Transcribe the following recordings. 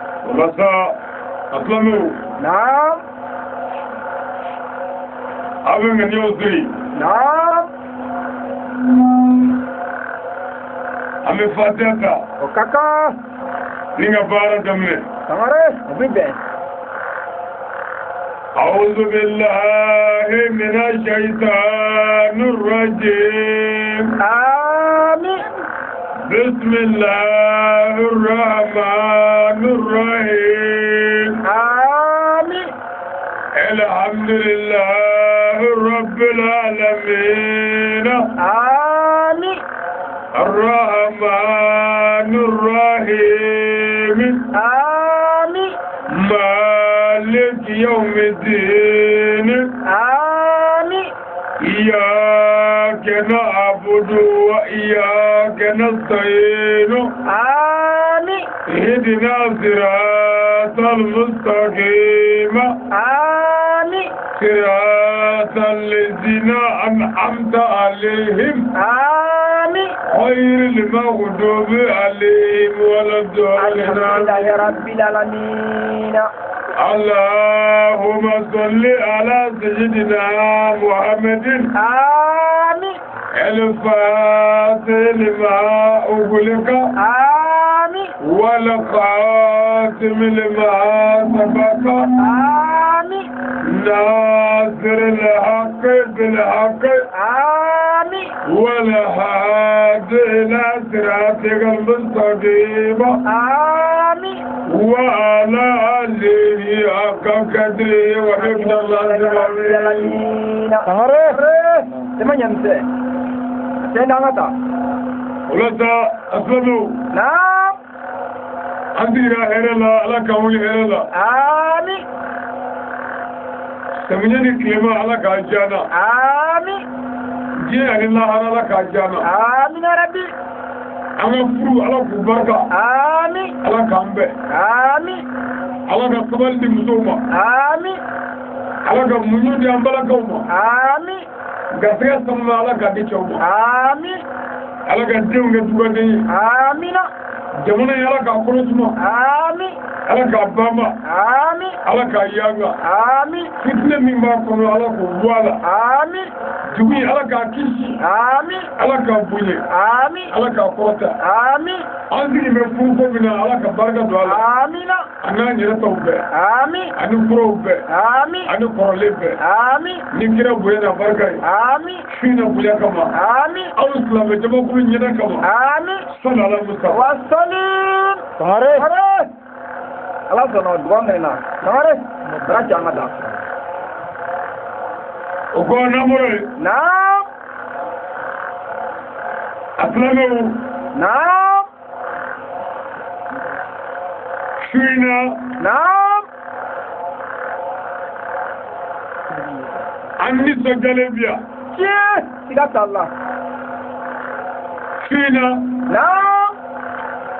Walasa a silamɛw. Naam. Aw bɛ ŋaniyaw siri. Naam. An bɛ fatiya ta. O ka kan. Ni ka baara daminɛ. Sangare, o bɛ bɛn. أعوذ بالله من الشيطان الرجيم. آمين. بسم الله الرحمن الرحيم. آمين. الحمد لله رب العالمين. آمين. الرحمن الرحيم. آمين. مالك يوم الدين. آمين. إياك نعبد وإياك نستعين. آمين. اهدنا الصراط المستقيم. آمين. صراط الذين أنعمت عليهم. آمين. غير المغضوب عليهم ولا الضالين. الحمد لله رب العالمين. اللهم صل على سيدنا محمد. آمين. الفاتح لما أغلق. آمين. والخاتم لما سبق. آمين. ناصر الحق بالحق. آمين. والهادي إلى صراطك المستقيم. آمين. وعلى آله حق قدره ومقداره العظيم. Sangare, sema ɲamisɛ. Sɛn d'an ka taa. Walasa a silamɛw. Naam. An sigira hɛrɛ la, Ala k'an wuli hɛrɛ la. Amin. Samiɲɛ ni tilema, Ala k'a diya an na. Amin. Diɲɛ ani lahara, Ala k'a diya an na. Amin ya Rabbi. An ka furu, Ala k'u barika. Amin. Ala k'an bɛn. Amin. Ala ka sabali di musow ma. Amin. Ala ka muɲu di an balakaw ma. Amin. Garisɛgɛ sanuma, Ala k'a di cɛw ma. Amin. Ala ka denw kɛ dugaden ye. Amina. Jamana in, Ala k'a kɔnɔ suma. Amin. Ala k'a banba. Amin. Ala k'a yanga. Amin. Fitinɛ min b'a kɔnɔ, Ala k'o bɔ a la. Amin. Dugu in, Ala k'a kisi. Amin. Ala k'a bonya. Amin. Ala k'a kɔrɔta. Amin. An sigi bɛ furuko min na, Ala ka barika don a la. Amina. A n'an yɛrɛ taw bɛɛ. Amin. Ani kuraw bɛɛ. Amin. Ani kɔrɔlen bɛɛ. Amin. Ni kira bonya n'a barika ye. Amin. Su in na bonya kama. Amin. Aw silamɛ jamakulu ɲɛna kama. Amin. Sɔnni ala Musa. Wasalim. Sangare. Sangare. Ala sɔnna dugawu minɛ na. Sangare. Bara ci an ka taa. O kɔ n'an bɔra yen. Naam. A silamɛw. Naam. Su in na. Naam. An nisɔndiyalen bi yan. Tiɲɛ. Siga t'a la. Su in na. Naam.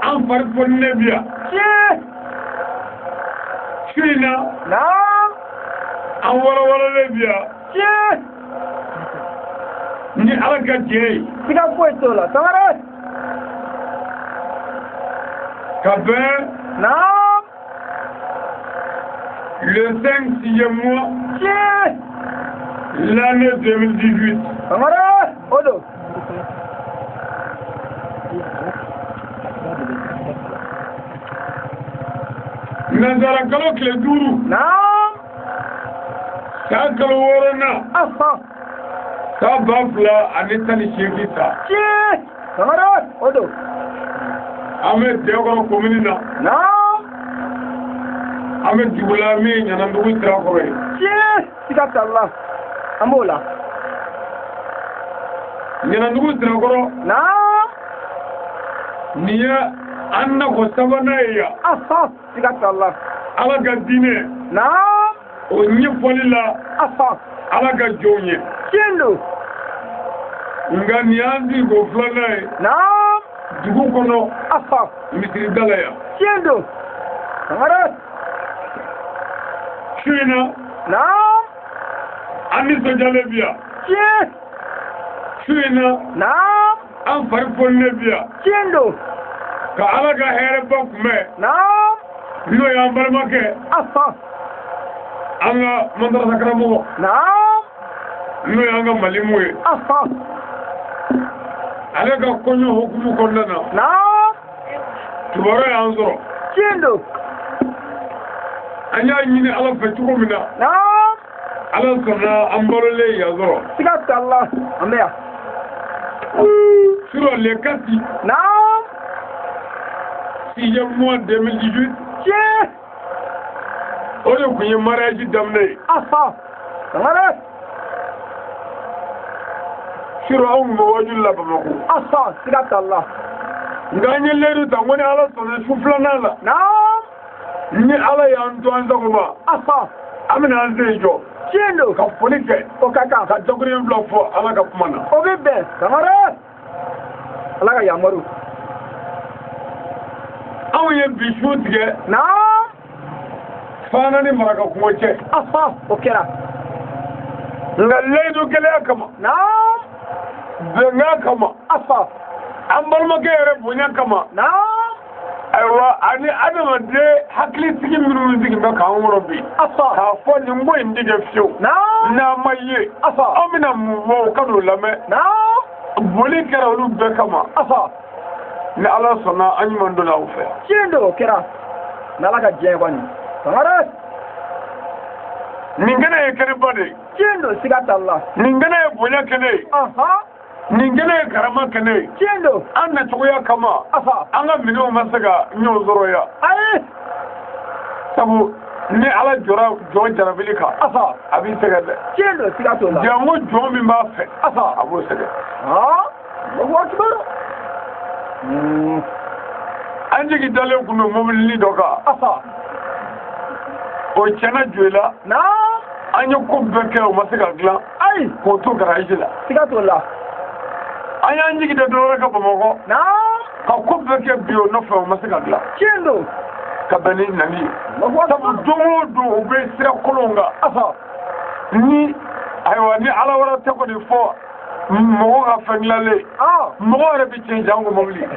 An fari foninen bi yan. Tiɲɛ. Su in na. Naam. An walawalalen bi yan. Tiɲɛ. Ni Ala ka jɛ ye. Siga foyi t'o la. Sangare. Ka bɛn. Naam. Le 5 sixième mois. Tiɲɛ. L'année 2018. Sangare. O don. Nanzara kalo tile 5. Naam. San kalo 6nan. Ahan. San 2018 sa. Tiɲɛ. Sangare. O don. An bɛ Dɛkɔrɔ komini na. Naam. An bɛ dugu la min ye Ɲanandugu sira kɔrɔ ye. Tiɲɛ. Siga t'a la. An b'o la. Ɲanandugu sira kɔrɔ. Naam. Nin ye an nako sabanan ye yan. Ahan. Siga t'a la. Ala ka diinɛ. Naam. O ɲɛfɔli la. Ahan. Ala ka jɔnw ye. Tiɲɛ don. Nka nin y'an sigi ko filanan ye. Naam. Dugu kɔnɔ. Ahan. Misiri da la yan. Tiɲɛ don. Sangare. Su in na. Naam. An nisɔndiyalen bi yan. Tiɲɛ. Su in na. Naam. An fari foninen bi yan. Tiɲɛ don. Ka Ala ka hɛrɛba kunbɛn. Naam. N'o y'an balimakɛ. An ka madarasa karamɔgɔ. Naam. N'o y'an ka malimu ye. Ale ka kɔɲɔ hukumu kɔnɔna na. Naam. Kibaruya y'an sɔrɔ. Tiɲɛ don. An y'a ɲini Ala fɛ cogo min na. Naam. Ala sɔnna an balolen yan sɔrɔ. Siga t'a la, an bɛ yan. Sur le 4. Naam. 6e mois 2018. Tiɲɛ. O de tun ye mariage daminɛ ye. Sangare. Sur anw tun bɛ wajuli la Bamakɔ. Siga t'a la. Nka an ye layidu ta, ko ni Ala sɔnna su filanan la. Naam. Ni Ala y'an to an sago ma. An bɛna an sen jɔ. Tiɲɛ don. Ka foli kɛ. O ka kan. Ka dakuruɲɛ fila fɔ Ala ka kuma na. O bɛ bɛn. Sangare. Ala ka yamaru. Anw ye bi su tigɛ. Naam. Fana ni maraka kungo cɛ. O kɛra. Nka layidu gɛlɛya kama. Naam. Bɛnkan kama. An balimakɛ yɛrɛ bonya kama. Naam. Ayiwa, ani adamaden hakilitigi minnu sigi bɛ k'an kɔrɔ bi. K'a fɔ nin ko in tɛ kɛ fiyewu. Naam. N'an ma ye. Anw bɛna mun fɔ o ka n'o lamɛn. Naam. Boli kɛra olu bɛɛ kama. Ni Ala sɔnna an ɲuman donna aw fɛ. Tiɲɛ don, o kɛra. N'Ala ka diɲɛ kɔni. Sangare. Nin kɛnɛ ye kɛnɛba de ye. Tiɲɛ don, siga t'a la. Nin kɛnɛ ye bonya kɛnɛ ye. Nin kɛnɛ ye karama kɛnɛ ye. Tiɲɛ don. An nacogoya kama. An ka minɛnw ma se ka ɲɔgɔn sɔrɔ yan. Ayi. Sabu ni Ala jɔra jɔn jarabili kan. A b'i sɛgɛn dɛ. Tiɲɛ don, siga t'o la. Janko jɔn min b'a fɛ. A b'o sɛgɛn. Allahu akbar. An jigi dalen kun don mobilinin dɔ kan. O tiɲɛna joyi la. Naam. An ye ko bɛɛ kɛ o ma se ka dilan. Ayi. K'o to garage la. Siga t'o la. An y'an jigi da dɔ wɛrɛ kan Bamakɔ. Naam. Ka ko bɛɛ kɛ bi o nɔfɛ o ma se ka dilan. Tiɲɛ don. Ka bɛn ni nali ye. Sabu don o don u bɛ sira kolonw kan. Ni ayiwa ni Ala wɛrɛ tɛ kɔni fɔ mɔgɔ ka fɛn dilanlen. Mɔgɔ yɛrɛ bɛ tiɲɛ janko mobili.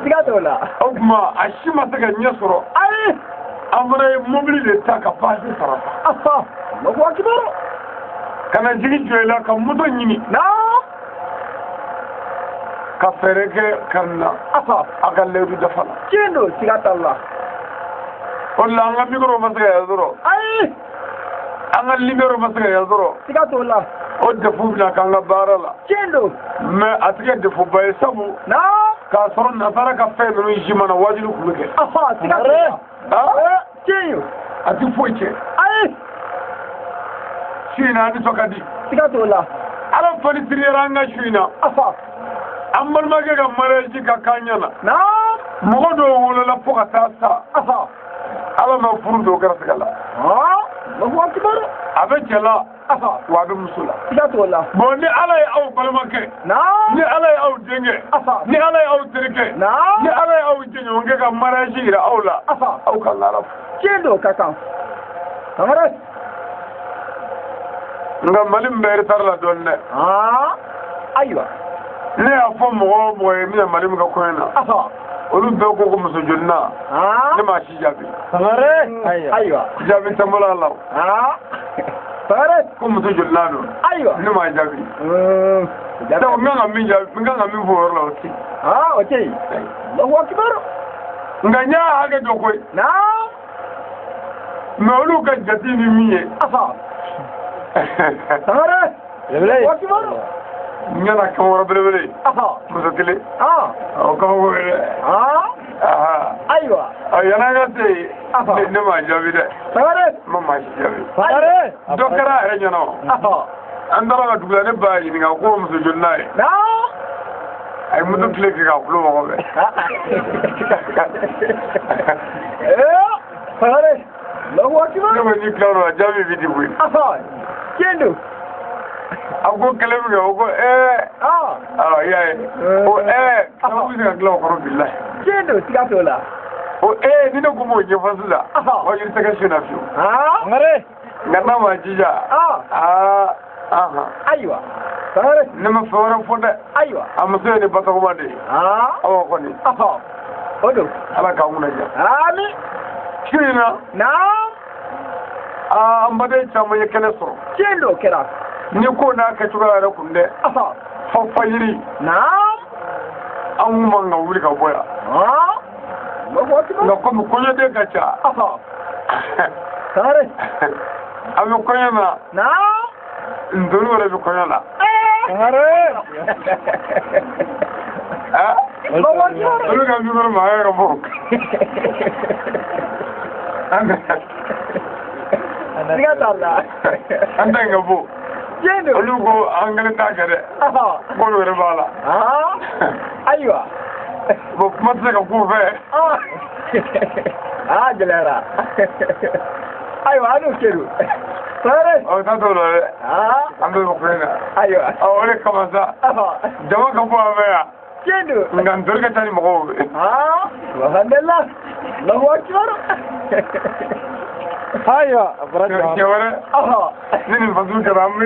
Siga t'o la. O tuma a si ma se ka ɲɛ sɔrɔ. Ayi. An fana ye mobili de ta ka baasi sara. Allahu akbar. Ka na jigin jɔ i la ka moto ɲini. Naam. Ka fɛɛrɛ kɛ ka na. A ka layidu dafa la. Tiɲɛ don, siga t'a la. O de la an ka micro ma se ka yan sɔrɔ. Ayi. An ka lumière ma se ka yan sɔrɔ. Siga t'o la. O défaut bɛna k'an ka baara la. Tiɲɛ don. Mais a tɛ kɛ défaut ba ye sabu. Naam. K'a sɔrɔ nasara ka fɛn ninnu si ma na wajibi tun bɛ kɛ. Siga t'o la. Tiɲɛ don. A tɛ foyi tiɲɛ. Ayi. Su in na an nisɔn ka di. Siga t'o la. Ala fɔnisiriyara an ka su in na. An balimakɛ ka mariage ka k'an ɲɛna. Naam. Mɔgɔ dɔw wolola fo ka taa sa. Ala ma furu don garisigɛ la. Allahu akbar. A bɛ cɛ la. Wa a bɛ muso la. Siga t'o la. Bon ni Ala ye aw balimakɛ. Naam. Ni Ala ye aw denkɛ. Ni Ala ye aw terikɛ. Naam. Ni Ala ye aw jɛɲɔgɔnkɛ ka mariage yira aw la. Aw ka Ala fo. Tiɲɛ don, ka kan. Sangare. Nka Mali min bɛ retard la dɔɔnin dɛ. Ayiwa. Ne y'a fɔ mɔgɔ o mɔgɔ ye n bɛna Mali min ka kɔɲɔ na. Olu bɛɛ ko ko muso jolina. Ne m'a si jaabi. Sangare. Ayiwa. Jaabi tɛ n bolo a la o. Sangare. Ko muso jolina don. Ayiwa. Ne m'a jaabi. Donc n kan ka min jaabi, n kan ka min fɔ o yɔrɔ la o tɛ yen. O tɛ yen. Allahu akbar. Nka n y'a hakɛ dɔn koyi. Naam. Mais olu ka jate ni min ye. Sangare. Allahu akbar. N ɲɛna kan wɛrɛ belebele. Muso kelen. O kabako ye dɛ. Ayiwa. Yan'an ka se yen, ne m'a jaabi dɛ. Sangare. N ma maa si jaabi. Sangare. Dɔ kɛra a yɛrɛ ɲɛna o. An taara ka dugu la, ne ba y'a ɲininka ko muso jolina ye. A ye moto tile kɛ k'a kulo mɔgɔ bɛɛ. Sangare. Allahu akbar. Ne ko n'i tilar'o la jaabi bɛ di koyi. Tiɲɛ don. A ko kɛlɛ min kɛ o ko awɔ i y'a ye o sababu bɛ se ka dilan o kɔrɔ bilahi. Tiɲɛ don, siga t'o la. O ni ne ko m'o ɲɛfɔ sisan wajibi tɛ kɛ su in na fiyewu. Nka n'a ma jija. Ayiwa. Sangare. Ne ma fɛn wɛrɛ fɔ dɛ. Ayiwa. A muso ye ne batɔgɔma de ye. Awa kɔni. O don. Ala k'an kunna diya. Ami. Su in na. Naam. Aa, an baden caman ye kɛnɛ sɔrɔ. Tiɲɛ don, o kɛra. Ni ko n'a kɛcogoya yɛrɛ kun dɛ. Fɔ fajiri. Naam. An kun man ka wuli ka bɔ yan. Nka komi kɔɲɔden ka ca. Sangare. An bɛ kɔɲɔ na. Naam. Ntori yɛrɛ bɛ kɔɲɔ la. Sangare. Olu ka micro ma a ka bɔ. Siga t'a la. An ta in ka bɔ. Tiɲɛ don. Olu ko an kelen t'a kɛ dɛ. K'olu yɛrɛ b'a la. Ayiwa. Bon, kuma tɛ se ka k'u fɛ. Aa, gɛlɛyara. Ayiwa, an n'o kɛ don. Sangare. Ɔ, taa t'o la dɛ. An bɛɛ bɛ kulonkɛ na. Ayiwa. Ɔ, o de kama sa. Jama ka bɔ an fɛ yan. Tiɲɛ don. Nka ntori ka ca ni mɔgɔw ye. Alhamdulillah. Allahu akbar. Ayiwa, a bɔra jama. Tiɲɛ wɛrɛ. Ni nin fasugu kɛra an bɛ.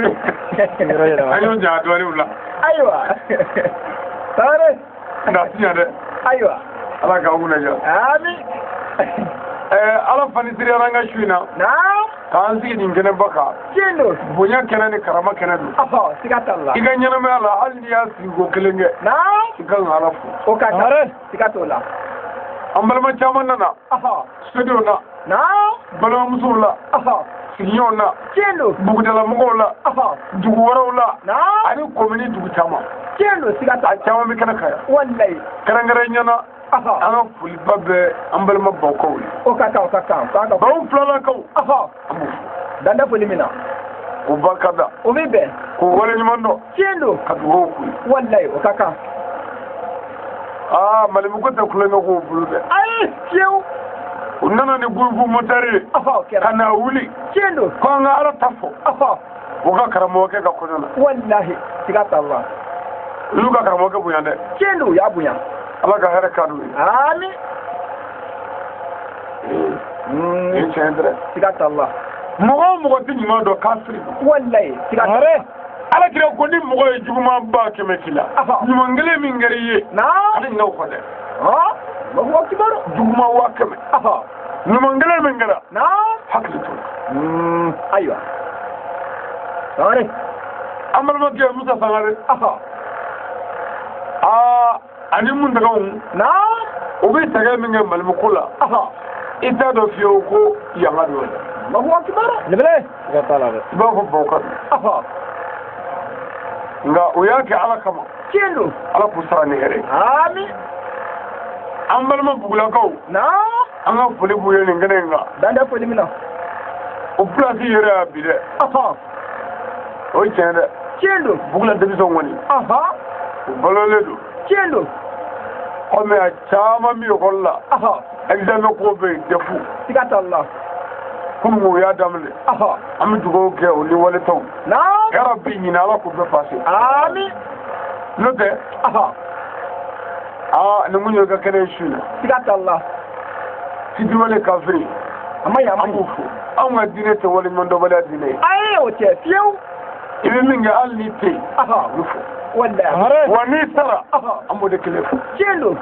An y'o ja dɔɔnin u la. Ayiwa. Sangare. Nka a ti ɲɛ dɛ. Ayiwa. Ala k'aw kunna diya. Ami. Ala fani tiriyara an ka su in na. Naam. K'an sigi nin kɛnɛba kan. Tiɲɛ don. Bonya kɛnɛ ni karama kɛnɛ don. Siga t'a la. I ka ɲɛnamaya la hali n'i y'a sigi ko kelen kɛ. Naam. I kan ka Ala fo. O ka kan. Siga t'o la. An balima caman nana. Sodenw na. Naam. Balimamusow la. Sigiɲɔgɔnw na. Tiɲɛ don. Bugudalamɔgɔw la. Dugu wɛrɛw la. Naam. Ani komini dugu caman. Tiɲɛ don, siga t'a la. A caman bɛ kɛnɛ kan yan. Walayi. Kɛrɛnkɛrɛn ɲɛna. An ka foliba bɛ an balima Bawukaw ye. O ka kan, o ka kan. Baw filalakaw. An b'u fo. Dan tɛ foli min na. K'u barika da. O bɛ bɛn. K'u waleɲuman dɔn. Tiɲɛ don. Ka dugawu k'u ye. Walayi, o ka kan. Aa, Malibugu tɛ kulonkɛ k'u bolo dɛ. Ayi, fiyewu. U nana ni gurupu motari ye. O kɛra. Ka na wuli. Tiɲɛ don. Ko an ka Ala ta fɔ. U ka karamɔgɔkɛ ka kɔɲɔ na. Walahi, siga t'a la. U y'u ka karamɔgɔkɛ bonya dɛ. Tiɲɛ don, u y'a bonya. Ala ka hɛrɛ k'a d'u ye. Ami. Nin ye tiɲɛ dɛ. Siga t'a la. Mɔgɔ o mɔgɔ tɛ ɲuman dɔn kafiri don. Walayi, siga t'a la. Ala kira ko ni mɔgɔ ye juguman ba kɛmɛ k'i la. Ɲuman kelen min kɛra i ye. Naam. Ale ɲinɛ o kɔ dɛ. Allahu akbar. Juguman 1000. Ɲuman kelen min kɛra. Naam. Hakili t'o la. Ayiwa. Sangare. An balimakɛ Musa Sangare. Aa, ani Muntagaw. Naam. U bɛ sɛgɛn min kɛ Malibugu la. I t'a dɔn fiyewu ko yanga don. Allahu akbar. Belebele. Siga t'a la dɛ. I b'a fɔ Bawuka don. Nka o y'a kɛ Ala kama. Tiɲɛ don. Ala k'u sara ni hɛrɛ ye. Ami. An balima Bugulakaw. Naam. An ka foli b'u ye nin kɛnɛ in kan. Dan tɛ foli min na. O place yɛrɛ y'a bi dɛ. O ye tiɲɛ dɛ. Tiɲɛ don. Bugula denmisɛnw kɔni. U balolen don. Tiɲɛ don. Komi a caman bɛ ekɔli la. Examen ko bɛ yen DEF. Siga t'a la. Kunun o y'a daminɛ. An bɛ dugawu kɛ o ni waletaw. Naam. Yarabi ɲinɛ Ala k'u bɛɛ pase. Ami. N'o tɛ. Aa, nin mun ye ka kɛnɛ ye su in na. Siga t'a la. Fitiriwale kafiri. A ma ɲi, a ma An ɲi. b'u fo. Anw ka diinɛ tɛ waleɲumandɔnbaliya diinɛ ye. Ayi, o tɛ fiyewu. I bɛ min kɛ hali n'i tɛ yen. U bɛ fo. Walayi. Wa n'i sara. An b'o de kelen fo. Tiɲɛ don.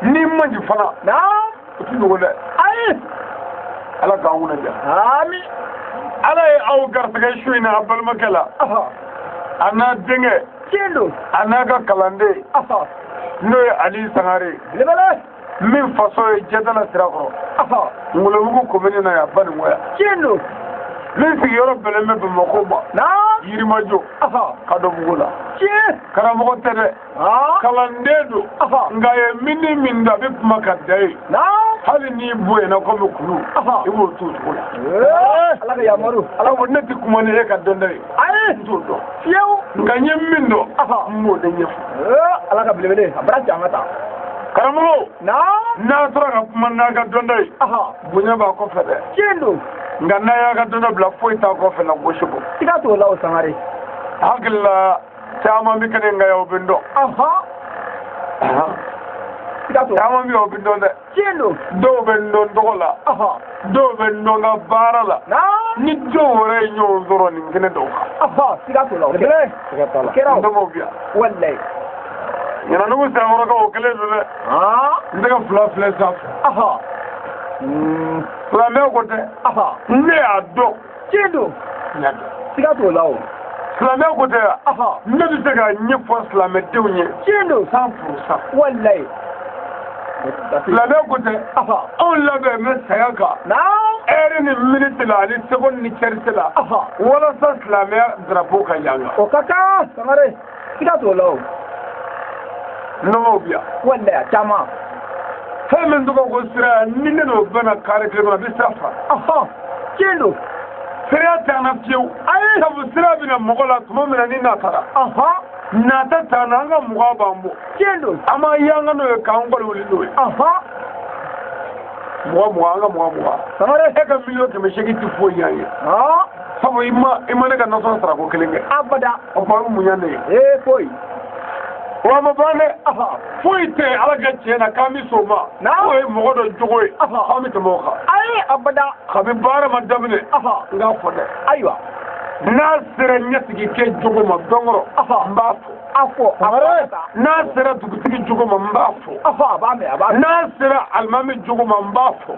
N'i man ɲi fana. Naam. O tɛ dogo dɛ. Ayi. Ala k'an kunna diya. Ami. Ala ye aw garisɛgɛ su in na a balimakɛ la. A n'a denkɛ. Tiɲɛ don. A n'a ka kalanden. N'o ye Ali Sangare. Belebele. Min faso ye Jɛdala Sirakɔrɔ. Ngolobugu komini na yan Banikɔ yan. Tiɲɛ don. Min sigiyɔrɔ bɛnnen bɛ Bamakɔ ma. Naam. Yirimajɔ. Kadɔbugu la. Tiɲɛ. Karamɔgɔ tɛ dɛ. Kalanden don. Nka a ye min ni min dɔn a bɛ kuma ka da ye. Naam. Hali n'i bonyana komi kulu. I b'o to o cogo la. Ala ka yamaru. Ala ko ne tɛ kuma ni e ka dɔnta ye. Ayi. N t'o dɔn. Fiyewu. Nka n ye min dɔn. N b'o de ɲɛfɔ. Ala ka belebele a bara ci an ka taa. Karamɔgɔw. Naam. N'a tora ka kuma n'a ka dɔnta ye. Bonya b'a kɔfɛ dɛ. Tiɲɛ don. Nka n'a y'a ka dɔnta bila foyi t'a kɔfɛ la gosi kɔ. Siga t'o la o Sangare. Hakili la caman bɛ kɛnɛ in kan yan o bɛ n dɔn. Siga t'o la. Caman bɛ yen o bɛ n dɔn dɛ. Tiɲɛ don. Dɔw bɛ n dɔn tɔgɔ la. Dɔw bɛ n dɔn ka baara la. Naam. Ni dɔw yɛrɛ ye ɲɔgɔn sɔrɔ nin kɛnɛ dɔw kan. Siga t'o la o kɛra. Siga t'a la. O kɛra o. N dɔgɔw bɛ yan. Walayi. Ɲananugu Sirakɔrɔkaw o kelen don dɛ. N tɛ ka fila filɛ sanfɛ. Silamɛw ko tɛ. Ne y'a dɔn. Tiɲɛ don. N y'a dɔn. Siga t'o la o. Silamɛw ko tɛ yan. Ne bɛ se k'a ɲɛfɔ silamɛdenw ye. Tiɲɛ don. 100%. Walayi. Silamɛw ko tɛ. Anw labɛn bɛ saya kan. Heure ni minute la ani seconde ni tiercé la. Walasa silamɛya drapeau ka yanga. O ka kan Sangare. Siga t'o la o. Nɔgɔw bi yan. Walayi a caman. Fɛn min tɔgɔ ko sira ni ne n'o bɛnna kare kelen kɔnɔ a bɛ sira fara. Tiɲɛ don. Sira t'an na fiyewu. Ayi. Sabu sira bɛna mɔgɔ la tuma min na ni na taara. Nata t'an na an ka mɔgɔw b'an bɔ. Tiɲɛ don. An b'an yanga n'o ye k'an kɔli wuli n'o ye. Mɔgɔ mugan an ka mɔgɔ mugan. Sangare. E ka 800 000 ti foyi ɲ'an ye. Sabu i ma ne ka nasɔngɔ sara ko kelen kɛ. Abada. O tuma a bɛ mun ɲa ne ye? Ee foyi. Wa ma ban dɛ. Foyi tɛ ala ka tiɲɛ na k'an bɛ sɔn o ma. N'o ye mɔgɔ dɔ jogo ye. K'an bɛ tɛmɛ o kan. Ayi abada. Kabi baara ma daminɛ. N k'a fɔ dɛ. Ayiwa. N'a sera ɲɛsigi kɛ jogo ma dɔnkɔrɔ. N b'a fɔ. A fɔ. N'a sera dugutigi jogo ma n b'a fɔ. A b'a mɛn a b'a mɛn. N'a sera alimami jogo ma n b'a fɔ.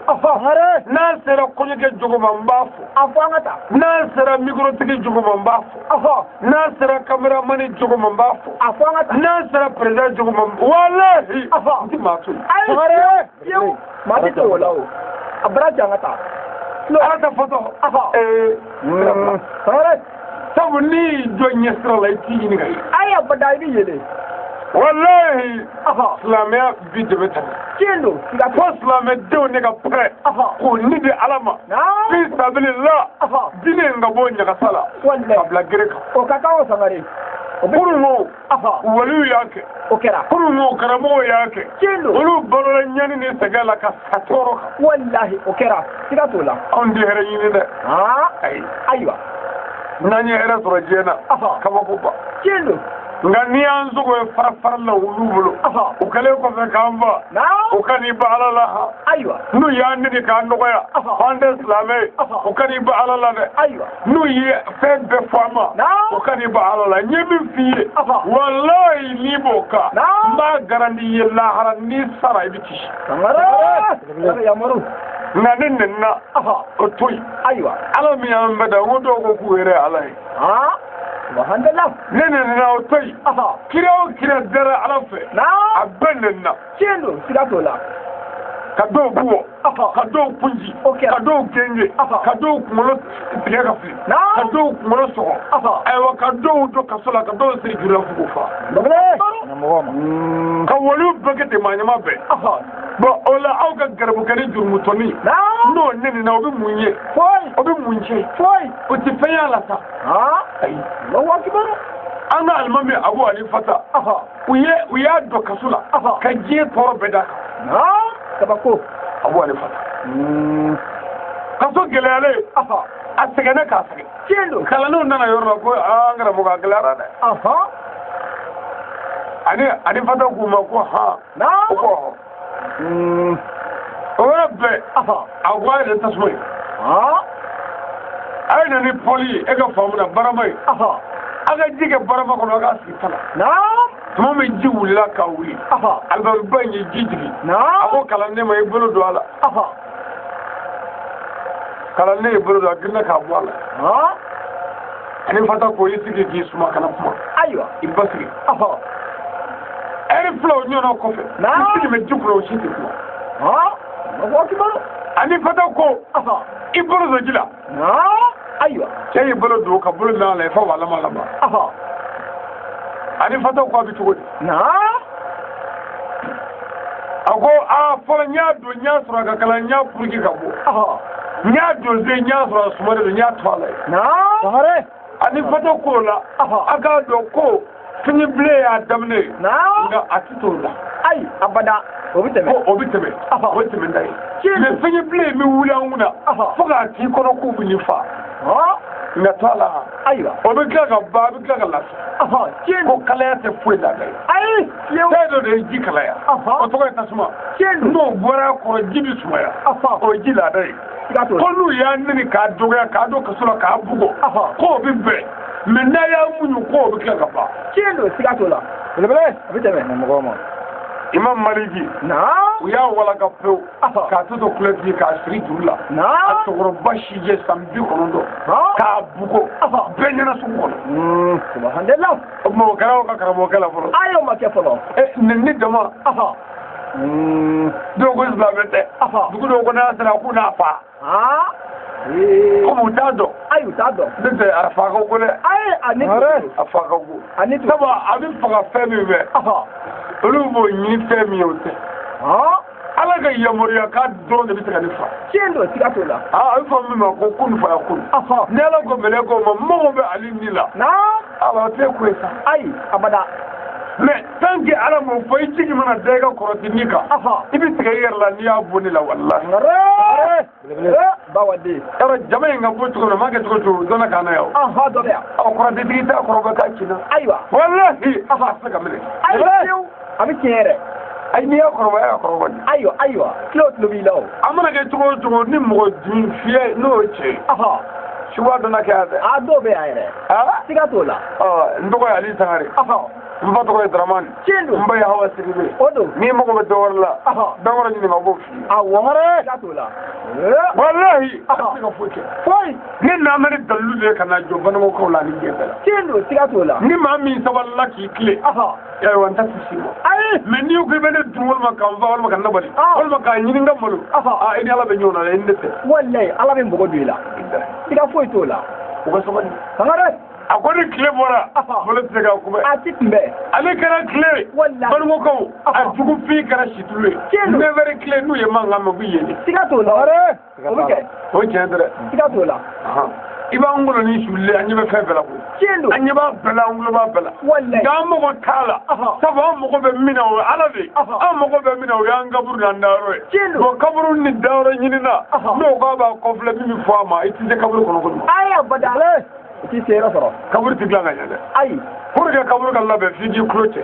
N'a sera kɔɲɔkɛ jogo ma n b'a fɔ. A fɔ an ka taa. N'a sera mikrotigi jogo ma n b'a fɔ. N'a sera kameramani jogo ma n b'a fɔ. A fɔ an ka taa. N'a sera président jogo ma walahi. N ti maa to yen. Ayi fiyewu. Maa ti to o la o. A bara jan ka taa. Ala ta fɔtɔ. Ee. Sangare. Sabu n'i y'i jɔ ɲɛsira la i t'i ɲini ka ye. Ayi abada i bɛ yɛlɛ. Walahi. Silamɛya bi dɛmɛ tɛmɛ. Tiɲɛ don. Fo silamɛdenw ne ka pɛrɛ. K'o ni di Ala ma. Fi sabilillah. Diinɛ in ka bɔ ɲagasa la. Walahi. Ka bila gere kan. O ka kan o Sangare. Kunun o. Waliw y'a kɛ. O kɛra. Kunun o karamɔgɔw y'a kɛ. Tiɲɛ don. Olu balola ɲani ni sɛgɛn la ka sa tɔɔrɔ kan. Walahi o kɛra. Siga t'o la. Anw tɛ hɛrɛ ɲini dɛ. Ayi. Ayiwa. N'an ye hɛrɛ sɔrɔ diɲɛ na. Kabakoba. Tiɲɛ don. Nka n'i y'an sogo ye fara fara la olu bolo. O kɛlen kɔfɛ k'an fa. O ka n'i ba Ala la. Ayiwa. N'u y'an neni k'an dɔgɔya. K'an tɛ silamɛ ye. O ka n'i ba Ala la dɛ. Ayiwa. N'u ye fɛn bɛɛ fɔ an ma. O ka n'i ba Ala la. N ye min f'i ye. Walayi n'i b'o kan. N b'a garanti i ye lahara n'i sara i bɛ kisi. Sangare. Yamaru. Nka ne nɛnina. O to yen. Ayiwa. Ala min y'an bɛɛ da n ko dɔw ko k'u yɛrɛ ye Ala ye. Alhamdulillah. Ne nɛnina o to yen. Kira o kira dara Ala fɛ. A bɛɛ nɛnina. Tiɲɛ don siga t'o la. Ka dɔw bugɔ. Ka dɔw kunji. Ka dɔw genge. Ka dɔw kunkolo tigɛ ka fili. Ka dɔw kunkolo sɔgɔ. Ayiwa ka dɔw don kaso la ka dɔw siri juru la fo k'u fa. Ka waliw bɛɛ kɛ ten maa ɲɛma bɛɛ. Bon o la aw ka garibukɛ ni jurumutɔni. N'o nɛnina o bɛ mun ye? Foyi. O bɛ mun tiɲɛ? Foyi. O tɛ fɛn y'a la sa. Ayi. Allahu akibar. An ka alimami Abu Hanifa u y'a don kaso la. Ka diɲɛ tɔɔrɔ bɛɛ d'a kan. Kabako. Abu Hanifa. Kaso gɛlɛyalen. A sɛgɛnnen k'a sɛgɛn. Tiɲɛ don. Kalandenw nana yɔrɔ la ko aa an karamɔgɔ a gɛlɛyara dɛ. Ani Fata k'u ma ko han. O ko hɔn. O yɔrɔ bɛɛ. A ko a yɛrɛ tasuma ye. A ye na ni pɔli ye e ka faamu na barama ye. A ka ji kɛ barama kɔnɔ a k'a sigi ta la. Tuma min ji wulila ka wuli. Alimamiba in ye ji jigin. A ko kalanden ma i bolo don a la. Kalanden y'i bolo don a girinna k'a bɔ a la. Ani Fata ko i sigi k'i suma kana kuma. Ayiwa. I basigi. Ɛri fila o ɲɔgɔnna kɔfɛ. I sigi bɛ ji kunna o si tɛ kuma. Ani Fata ko i bolo don ji la. Ayiwa. Cɛ y'i bolo don ka bolo mɛn a la i fa w'a lama lama. Ani Fata ko a bɛ cogo di? A ko aa fɔlɔ n y'a don n y'a sɔrɔ a ka kalan n y'a puruki ka bɔ. N y'a don sen n y'a sɔrɔ a suma de don n y'a to a la yen. Ani Fata ko la a k'a dɔn ko fini bilen y'a daminɛ ye. Nka a ti t'o la. Ayi abada. O bɛ tɛmɛ. Ko o bɛ tɛmɛ. O bɛ tɛmɛ n'a ye. Mais fini bilen bɛ wuli an kunna. Fo k'a k'i kɔnɔ k'u bɛ nin fa. Nka to a la. Ayiwa. O bɛ tila ka ban a bɛ tila ka lafiya. Tiɲɛ don. Ko kalaya tɛ foyi la dɛ. Ayi. Fɛn dɔ de ye ji kalaya. O tɔgɔ ye tasuma. Tiɲɛ don. N'o bɔra a kɔrɔ ji bɛ sumaya. O ye ji laada ye. Ko n'u y'a nɛni k'a dɔgɔya k'a don kaso la k'a bugɔ. K'o bɛ bɛn. Mais n'a y'a muɲu k'o bɛ tila ka ban. Tiɲɛ don siga t'o la. Belebele. A bɛ tɛmɛ. Mɔgɔ ma. Imam Maliki. Naam. U y'a walaka pewu. K'a to kulɛti k'a siri juru la. Naam. A cɛkɔrɔba si jɛ san 90. K'a bugo. Bɛɛ ɲɛna sugu kɔnɔ. Subhanallah. O tuma o kɛra aw ka karamɔgɔkɛ la fɔlɔ. Ayi o ma kɛ fɔlɔ. Nin ni jama. Dɔw ko silamɛ tɛ. Dugu dɔw ko n'a sera k'u n'a fa. Komi u t'a dɔn. Ayi u t'a dɔn. Ne tɛ a fa ka go dɛ. Ayi a ni tugu. A fa ka go. A ni tugu. Sabu a bɛ faga fɛn min fɛ. Olu b'o ɲini fɛn min ye o tɛ. Ala ka yamaruya k'a dɔrɔn de bɛ se ka ne fa. Tiɲɛ don siga t'o la. A bɛ fɔ min ma ko kun fa kun. Ni Ala ko mɛlɛkɛw ma mɔgɔ bɛ ale ni la. Naam. Awa o tɛ ko ye sa. Ayi abada. Mais tant que Ala m'o fɔ i jigi mana da i ka kɔrɔtinin kan. I bɛ tigɛ i yɛrɛ la n'i y'a bɔ ne la walahi. Bawaden. Yarɔ jama in ka bɔ cogo min na m'a kɛ cogo cogo dɔ na k'an na yan o. Dɔ bɛ yan. Ɔ kɔrɔtɛtigi t'a kɔrɔbɔ k'a ci na. Ayiwa. Walahi a tɛ se ka minɛ. Ayi fiyewu a bɛ tiɲɛ yɛrɛ. Ayi n'i y'a kɔrɔbɔ e y'a kɔrɔbɔ de. Ayiwa ayiwa kilo tulo b'i la o. A mana kɛ cogo o cogo ni mɔgɔ dun fiyɛ n'o ye cɛ ye. Suba dɔ na kɛ yan dɛ. A dɔw bɛ yan yɛrɛ. Siga t'o la. N tɔgɔ ye Ali Sangare. N fa tɔgɔ ye Dramani. Tiɲɛ don. N ba ye Hawa Sidibe. O don. N'i mago bɛ dɔ wɛrɛ la. Dankɔrɔ ɲininka o b'o f'i ye. Awɔ. Siga t'o la. Walahi a tɛ se ka foyi kɛ. Foyi. Ne nana ni dalilu de ye ka na jɔ Banikɔkaw la ani diɲɛ bɛɛ la. Tiɲɛ don siga t'o la. Ni maa min sabalila k'i tilen. Ayiwa n ta tɛ s'i ma. Ayi. Mais n'i ko i bɛ ne dun walima k'an fa walima ka n labali. Walima k'a ɲini n ka malo. I ni Ala bɛ ɲɔgɔn na dɛ i ni ne tɛ. Walahi Ala bɛ mɔgɔ don i la. Siga foyi t'o la. U ka sabali. Sangare. A ko ni tile bɔra. Malo tɛ se k'a kunbɛn. A ti kunbɛn. Ale kɛra tile. Walahi. Banikɔkaw a jugu fin kɛra situlu ye. Tiɲɛ don. 9 heures tile n'u ye mankan mɛn u bɛ yɛlɛ. Siga t'o la. O bɛ kɛ. O ye tiɲɛ dɛ. Siga t'o la. I b'an ngolo ni sulen an ɲɛ bɛ fɛn bɛɛ la koyi. Tiɲɛ don. An ɲɛ b'a bɛɛ la an tulo b'a bɛɛ la. Walahi. Nka an mago t'a la. Sabu an mago bɛ min na o ye Ala de ye. An mago bɛ min na o y'an kaburu n'an dayɔrɔ ye. Tiɲɛ don. Bon kaburu ni dayɔrɔ ɲinina. N'o k'a b'a kɔfilɛ min bɛ fɔ a ma i tɛ se kaburu kɔnɔ kojugu. Ayi abada. I t'i se yɔrɔ sɔrɔ. Kaburu tɛ dilan ka ɲɛ dɛ. Ayi. Pour que kaburu ka labɛn f'i k'i tulo cɛ.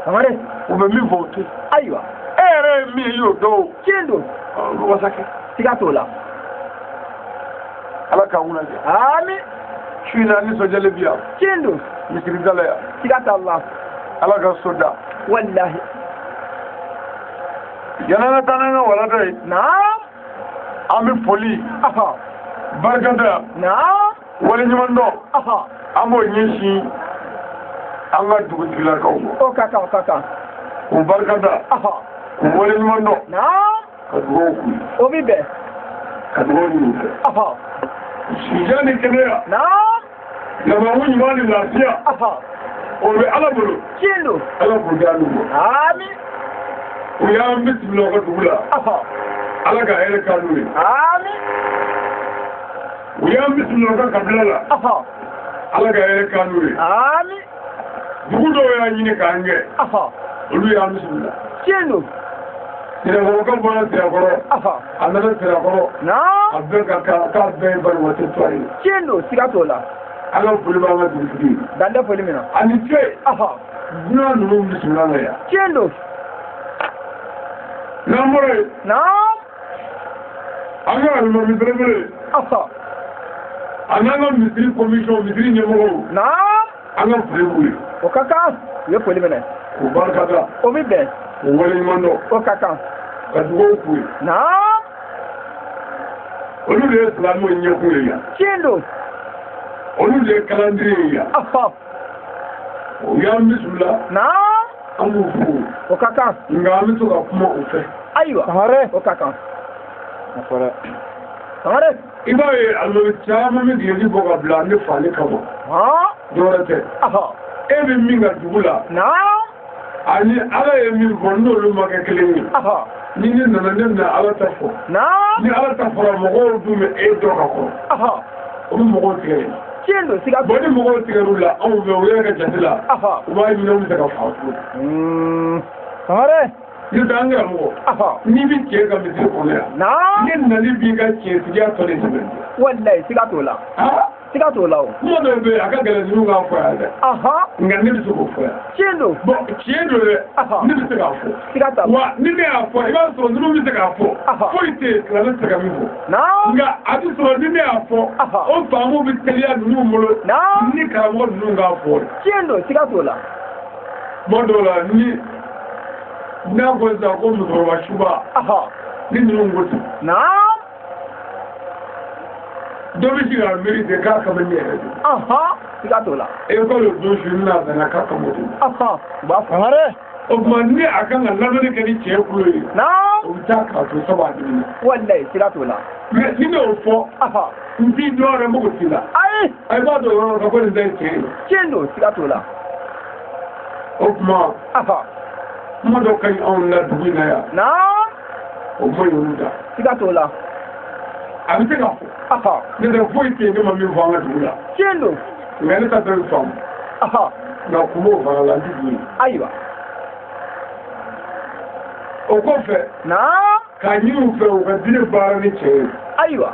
Sangare. U bɛ min fɔ o tɛ yen. Ayiwa. E yɛrɛ ye min ye i y'o dɔn o. Tiɲɛ don. O bɛ wasa kɛ. Siga t'o la. Ala k'an kunna diya. Ami. Su in na nisɔndiyalen bi yan. Tiɲɛ don. Misiri da la yan. Siga t'a la. Ala ka so da. Walahi. Yanni an ka taa n'an ka walanda ye. Naam. An bɛ foli. Barikada. Naam. Waleɲuman dɔn. An b'o ɲɛsin an ka dugutigilakaw ma. O ka kan o ka kan. K'u barikada. K'u waleɲuman dɔn. Naam. Ka dugawu k'u ye. O bɛ bɛn. Ka dugawu ɲini u fɛ. Sijɛ ni kɛnɛya. Naam. Labanko ɲuman ni lafiya. O bɛ Ala bolo. Tiɲɛ don. Ala k'o di an ma. Ami. U y'an bisimila u ka dugu la. Ala ka hɛrɛ k'an n'u ye. Ami. U y'an bisimila u ka kabila la. Ala ka hɛrɛ k'an n'u ye. Ami. Dugu dɔw y'a ɲini k'an gɛn. Olu y'an bisimila. Tiɲɛ don. Sirakɔrɔkaw bɔra Sirakɔrɔ. A nana Sirakɔrɔ. Naam. A bɛɛ ka kan k'a bɛɛ ye Banikɔ tɛ ye. Tiɲɛ don siga t'o la. An ka foli b'an ka dugutigi ye. Dan tɛ foli min na. A ni ce. Dunan ninnu bisimila na yan. Tiɲɛ don. N'an bɔra yen. Naam. An ka alimami belebele. A n'an ka misiri commission misiri ɲɛmɔgɔw. Naam. An ka foli b'u ye. O ka kan. U ye foli minɛ. K'u barikada. O bɛ bɛn. K'u waleɲuman dɔn. O ka kan. Ka dugawu k'u ye. Naam. Olu de ye silamɛw ɲɛkun ye yan. Tiɲɛ don. Olu de ye calendrier ye yan. U y'an bisimila. Naam. An b'u fo. O ka kan. Nka an bɛ to ka kuma u fɛ. Ayiwa. Sangare. O ka kan. A fɔra. Sangare. I b'a ye alimami caman bɛ dingɛ bɔ ka bila ne fali kama. Dɔwɛrɛ tɛ. E bɛ min ka dugu la. Naam. Ani Ala ye min fɔ n'olu ma kɛ kelen ye. Ni ne nana ne bɛna Ala ta fɔ. Naam. Ni Ala ta fɔra mɔgɔw dun bɛ e dɔn ka kɔrɔ. O bɛ mɔgɔw tigɛ de. Tiɲɛ don siga. Bon ni mɔgɔw tigɛr'u la anw fɛ u yɛrɛ ka jate la. U b'a ɲini anw bɛ se ka fa tuguni. Sangare. N'o tɛ an karamɔgɔ. N'i bɛ cɛ ka misiri kɔnɔ yan. Naam. Ne nali b'i ka tiɲɛtigiya tɔ de sɛbɛn. Walayi siga t'o la. Siga t'o la o. Kuma dɔw bɛ yen a ka gɛlɛn ninnu k'a fɔ yan dɛ. Nka ne bɛ se k'o fɔ yan. Tiɲɛ don. Bon tiɲɛ don dɛ. Ne bɛ se k'a fɔ. Siga t'a la. Wa ni ne y'a fɔ i b'a sɔrɔ ninnu bɛ se k'a fɔ. Foyi tɛ yen silamɛ tɛ se ka min fɔ. Naam. Nka a bɛ sɔrɔ ni ne y'a fɔ. O faamu bɛ teliya ninnu bolo. Naam. Ni karamɔgɔ ninnu k'a fɔ. Tiɲɛ don siga t'o la. Tuma dɔw la ni n'a ko sisan ko musokɔrɔba suba ni ninnu ko ten. Naam. Dɔ bɛ se k'a miiri ten k'a kama ne yɛrɛ de. Siga t'o la. E ko le don su n'a bɛnna k'a kama ten. U b'a fɔ. Sangare. O tuma ni a kan ka lamɛnni kɛ ni cɛ kulo ye. Naam. O bɛ taa k'a to sabu a dimina. Walayi siga t'o la. Mais ni ne y'o fɔ. N t'i dɔn yɛrɛ mago t'i la. Ayi. A b'a dɔn yɔrɔ la ko nin tɛ tiɲɛ ye. Tiɲɛ don siga t'o la. O tuma. Kuma dɔ ka ɲi anw la dugu in na yan. Naam. O ma ɲi olu da. Siga t'o la. A bɛ se ka fɔ. Ne tɛ foyi tɛ yen ne ma min fɔ an ka dugu la. Tiɲɛ don. Nka ne ta bɛɛ bɛ faamu. Nka kun b'o fana la n tɛ dugu ye. Ayiwa. O kɔfɛ. Naam. K'a ɲini u fɛ u ka diinɛ baara ni cɛ ye. Ayiwa.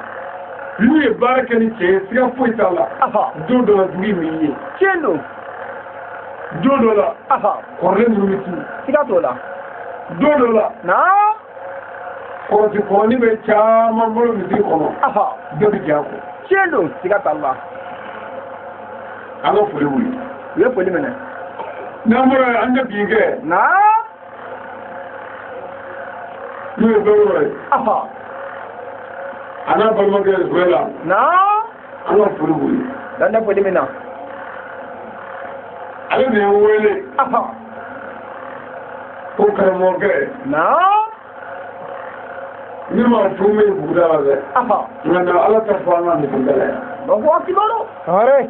N'u ye baara kɛ ni cɛ ye siga foyi t'a la. Don dɔ la dugu in b'i ye. Tiɲɛ don. Don dɔ la. Kɔrɔlen ninnu bɛ tunu. Siga t'o la. Don dɔ la. Naam. Kɔrɔti kɔrɔni bɛ caman bolo misiri kɔnɔ. Bɛɛ bɛ jɛ a kɔ. Tiɲɛ don siga t'a la. An ka foli wuli. U ye foli minɛ. N'an bɔra yen an ka bin kɛ. Naam. N'o ye Bɛrɛ ye. A n'a balimakɛ Zuwɛla. Naam. An ka foli wuli. Dan tɛ foli min na. Ale de ye n wele. Ko karamɔgɔkɛ. Naam. Ne ma furu min buguda la dɛ. Nka na Ala ta fɔ an ka misali la yan. Allahu akibaru. Sangare.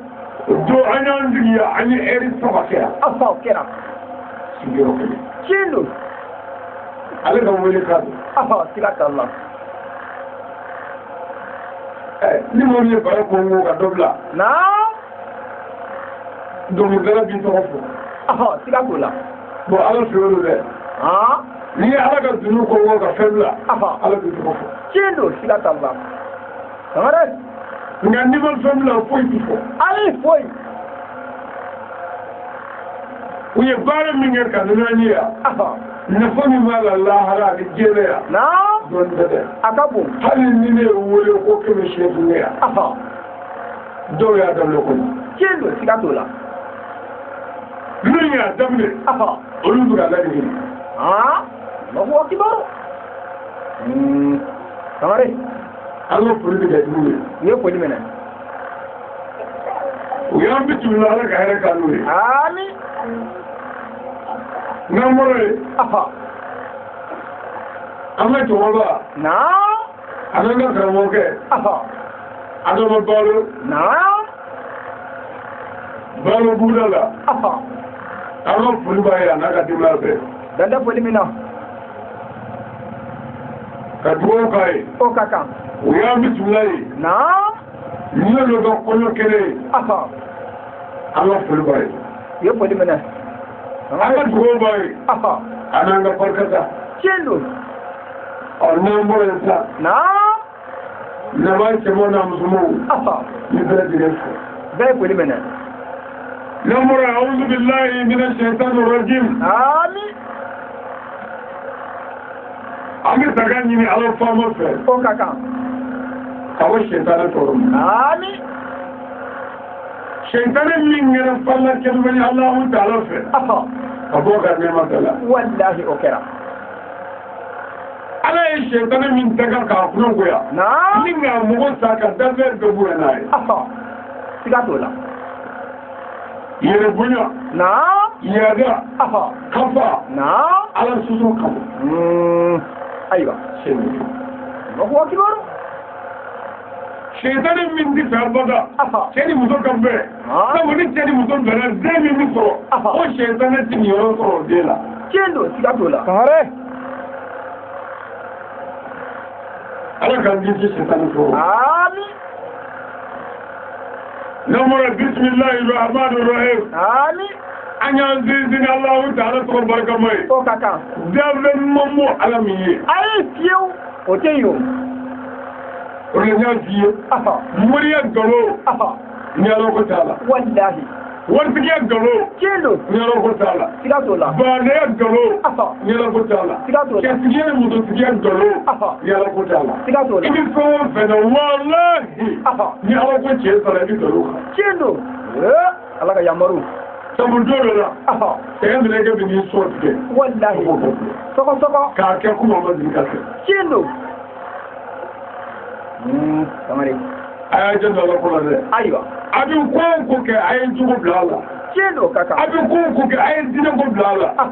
O don an y'an sigi yan an ye ɛri 3 kɛ yan. O kɛra. Sigiyɔrɔ kelen. Tiɲɛ don. Ale ka wele ka don. Siga t'a la. Ni mɔgɔ min ye bara kɔnkɔn ka dɔ bila. Naam. Dɔnkilidala b'i tɔgɔ fɔ. Siga t'o la. Bon Ala fɛ o don dɛ. N'i ye Ala ka dunu kɔnkɔn ka fɛn bila. Ala b'i tɔgɔ fɔ. Tiɲɛ don siga t'a la. Sangare. Nka n'i ma fɛn bila foyi t'i fɔ. Ayi foyi. U ye baara min kɛ ka na n'an ye yan. Nafa min b'a la lahara ani diɲɛ yan. Naam. Dɔɔnin tɛ dɛ. A ka bon. Hali ni ne ye wele ko 800 kɛ yan. Dɔw y'a daminɛ kɔni. Tiɲɛ don siga t'o la. Minnu y'a daminɛ. Olu bɛ ka ladege. Allahu akibaru. Sangare. An ka foli bɛ kɛ jugu ye. U ye foli minɛ. U y'an bisimila Ala ka hɛrɛ k'an n'u ye. Ami. N'an bɔra yen. An ka cɛkɔrɔba. Naam. A n'an ka karamɔgɔkɛ. Adama Balo. Naam. Balo buguda la. An ka foli b'a ye a n'a ka denbaya bɛɛ. Dan tɛ foli min na. Ka dugawu k'a ye. O ka kan. U y'an bisimila ye. Naam. N'olu ka kɔɲɔ kɛnɛ ye. An ka foli b'a ye. U ye foli minɛ. An ka dugawu b'a ye. A n'an ka barika da. Tiɲɛ don. Ɔ n'an bɔra yen sisan. Naam. Naba cɛman n'a musomanw. Ni bɛɛ lajɛlen fo. Bɛɛ ye foli minɛ. N'an bɔra yen awuzu bilahi mina shaitanir rajim. Ami. An bɛ daga ɲini Ala faama fɛ. O ka kan. Ka bɔ sɛtanɛ tɔɔrɔ ma. Ami. Sɛtanɛ min kɛra fala kɛlɛbali Alahu taala fɛ. Ka bɔ ka nɛɛma bɛɛ la. Walahi o kɛra. Ala ye sɛtanɛ min daga k'a kunnagoya. Naam. Ni k'a mɔgɔ sa ka dafɛn bɛɛ bonya n'a ye. Siga t'o la. Yɛrɛ bonya. Naam. Yada. Kafa. Naam. Ala sɔsɔ kama. Ayiwa. Allahu akibaru. Sɛtanɛ min ti fɛ abada. Cɛ ni muso ka bɛn. Sabu ni cɛ ni muso bɛnna den min bɛ sɔrɔ. O sɛtanɛ ti nin yɔrɔ sɔrɔ o den la. Tiɲɛ don siga t'o la. Sangare. Ala k'an kisi sɛtanɛ tɔɔrɔ. Ami. N'an bɔra bisimilahi rahmani rahim. Ami. An y'an sinsin Alahu taala tɔgɔ barikama ye. O ka kan. Danfɛn ɲuman m'o Ala min ye. Ayi fiyewu o tɛ yen o. O de y'a f'i ye. Moriya nkalon. Ni Ala ko t'a la. Walahi. Waritigiya nkalon. Tiɲɛ don. Ni Ala ko t'a la. Siga t'o la. Baadenya nkalon. Ni Ala ko t'a la. Siga t'o la. Cɛtigiya ni musotigiya nkalon. Ni Ala ko t'a la. Siga t'o la. I bɛ fɛn o fɛn na walahi. Ni Ala ko tiɲɛ sara i bɛ nkalon kan. Tiɲɛ don. Ala ka yamaru. Sabu don dɔ la sɛgɛ minɛ kɛ bɛ n'i sɔ tigɛ. Walahi. Sɔgɔ sɔgɔ. K'a kɛ komi a ma deli ka kɛ. Tiɲɛ don. Sangare. A y'a janto ala ko la dɛ. Ayiwa. A bɛ ko o ko kɛ a ye jogo bila a la. Tiɲɛ don ka kan. A bɛ ko o ko kɛ a ye diinɛ ko bila a la. A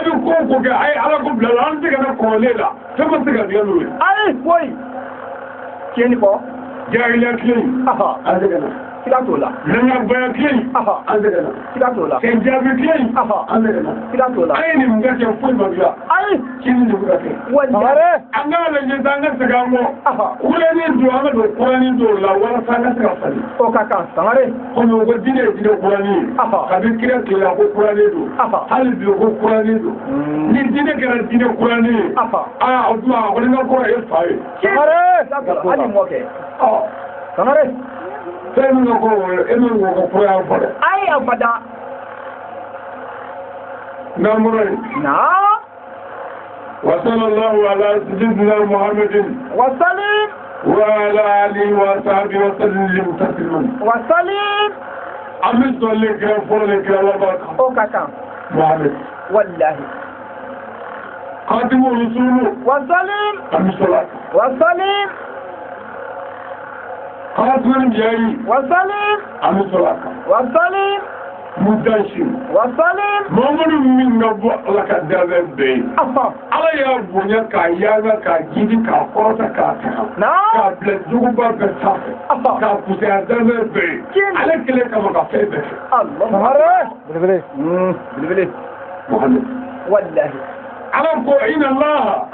bɛ ko o ko kɛ a ye ala ko bila a la. An tɛ ka na kɔrɔlen la. Fɛn ma se ka dilan n'o ye. Ayi foyi. Tiɲɛ ni kɔ. Jahiliya tile in. An tɛ ka na. Siga t'o la. Nangarabaya tile in. An tɛ ka na. Siga t'o la. Sɛnjaabi tile in. An tɛ ka na. Siga t'o la. An ye nin bɛɛ kɛ foyi ma dilan. Ayi. Sini de bɛ ka kɛ. Walahi. An k'a lajɛ sa an ka segin an kɔ. Kuranin don an ka don kuranin dɔw la walasa an ka se ka falen. O ka kan Sangare. Komi o ko diinɛ ye diinɛ kuranin ye. Kabi kira tile la ko kuranin don. Hali bi o ko kuranin don. Ni diinɛ kɛra diinɛ kuranin ye. Aa o tuma a kɔni ka kɔrɔ ye fa ye. Sangare. Hali mɔkɛ. Sangare. Fɛn min ka kɔrɔ o ye e min ko ko kura y'a fɔ dɛ. Ayi abada. N'an bɔra yen. Naam. Wa sallallahu ala sayyidina Muhammadin. Wa salim. Wa ala alihi wa sahbihi wa sallim tasliman. Wa salim. An bɛ sɔli kira fɔlɔ ni kira laban kan. O ka kan. Muhammed. Walahi. Khatimu rusulu. Wa salim. An bɛ sɔli a kan. Wa salim. Khatimul anbiya'i. Wa salim. An bɛ sɔli a kan. Wa salim. Mudashir. Wa salim. Mamadu min ka bɔ Ala ka danfɛn bɛɛ ye. Ala y'a bonya k'a yaala k'a jidi k'a kɔrɔta k'a taga. K'a bila juguba bɛɛ sanfɛ. K'a kusaya danfɛn bɛɛ ye. Ale kelen kama ka fɛn bɛɛ kɛ. Allah. Belebele. Belebele. Muhammed. Walahi. Ala ko inna Allah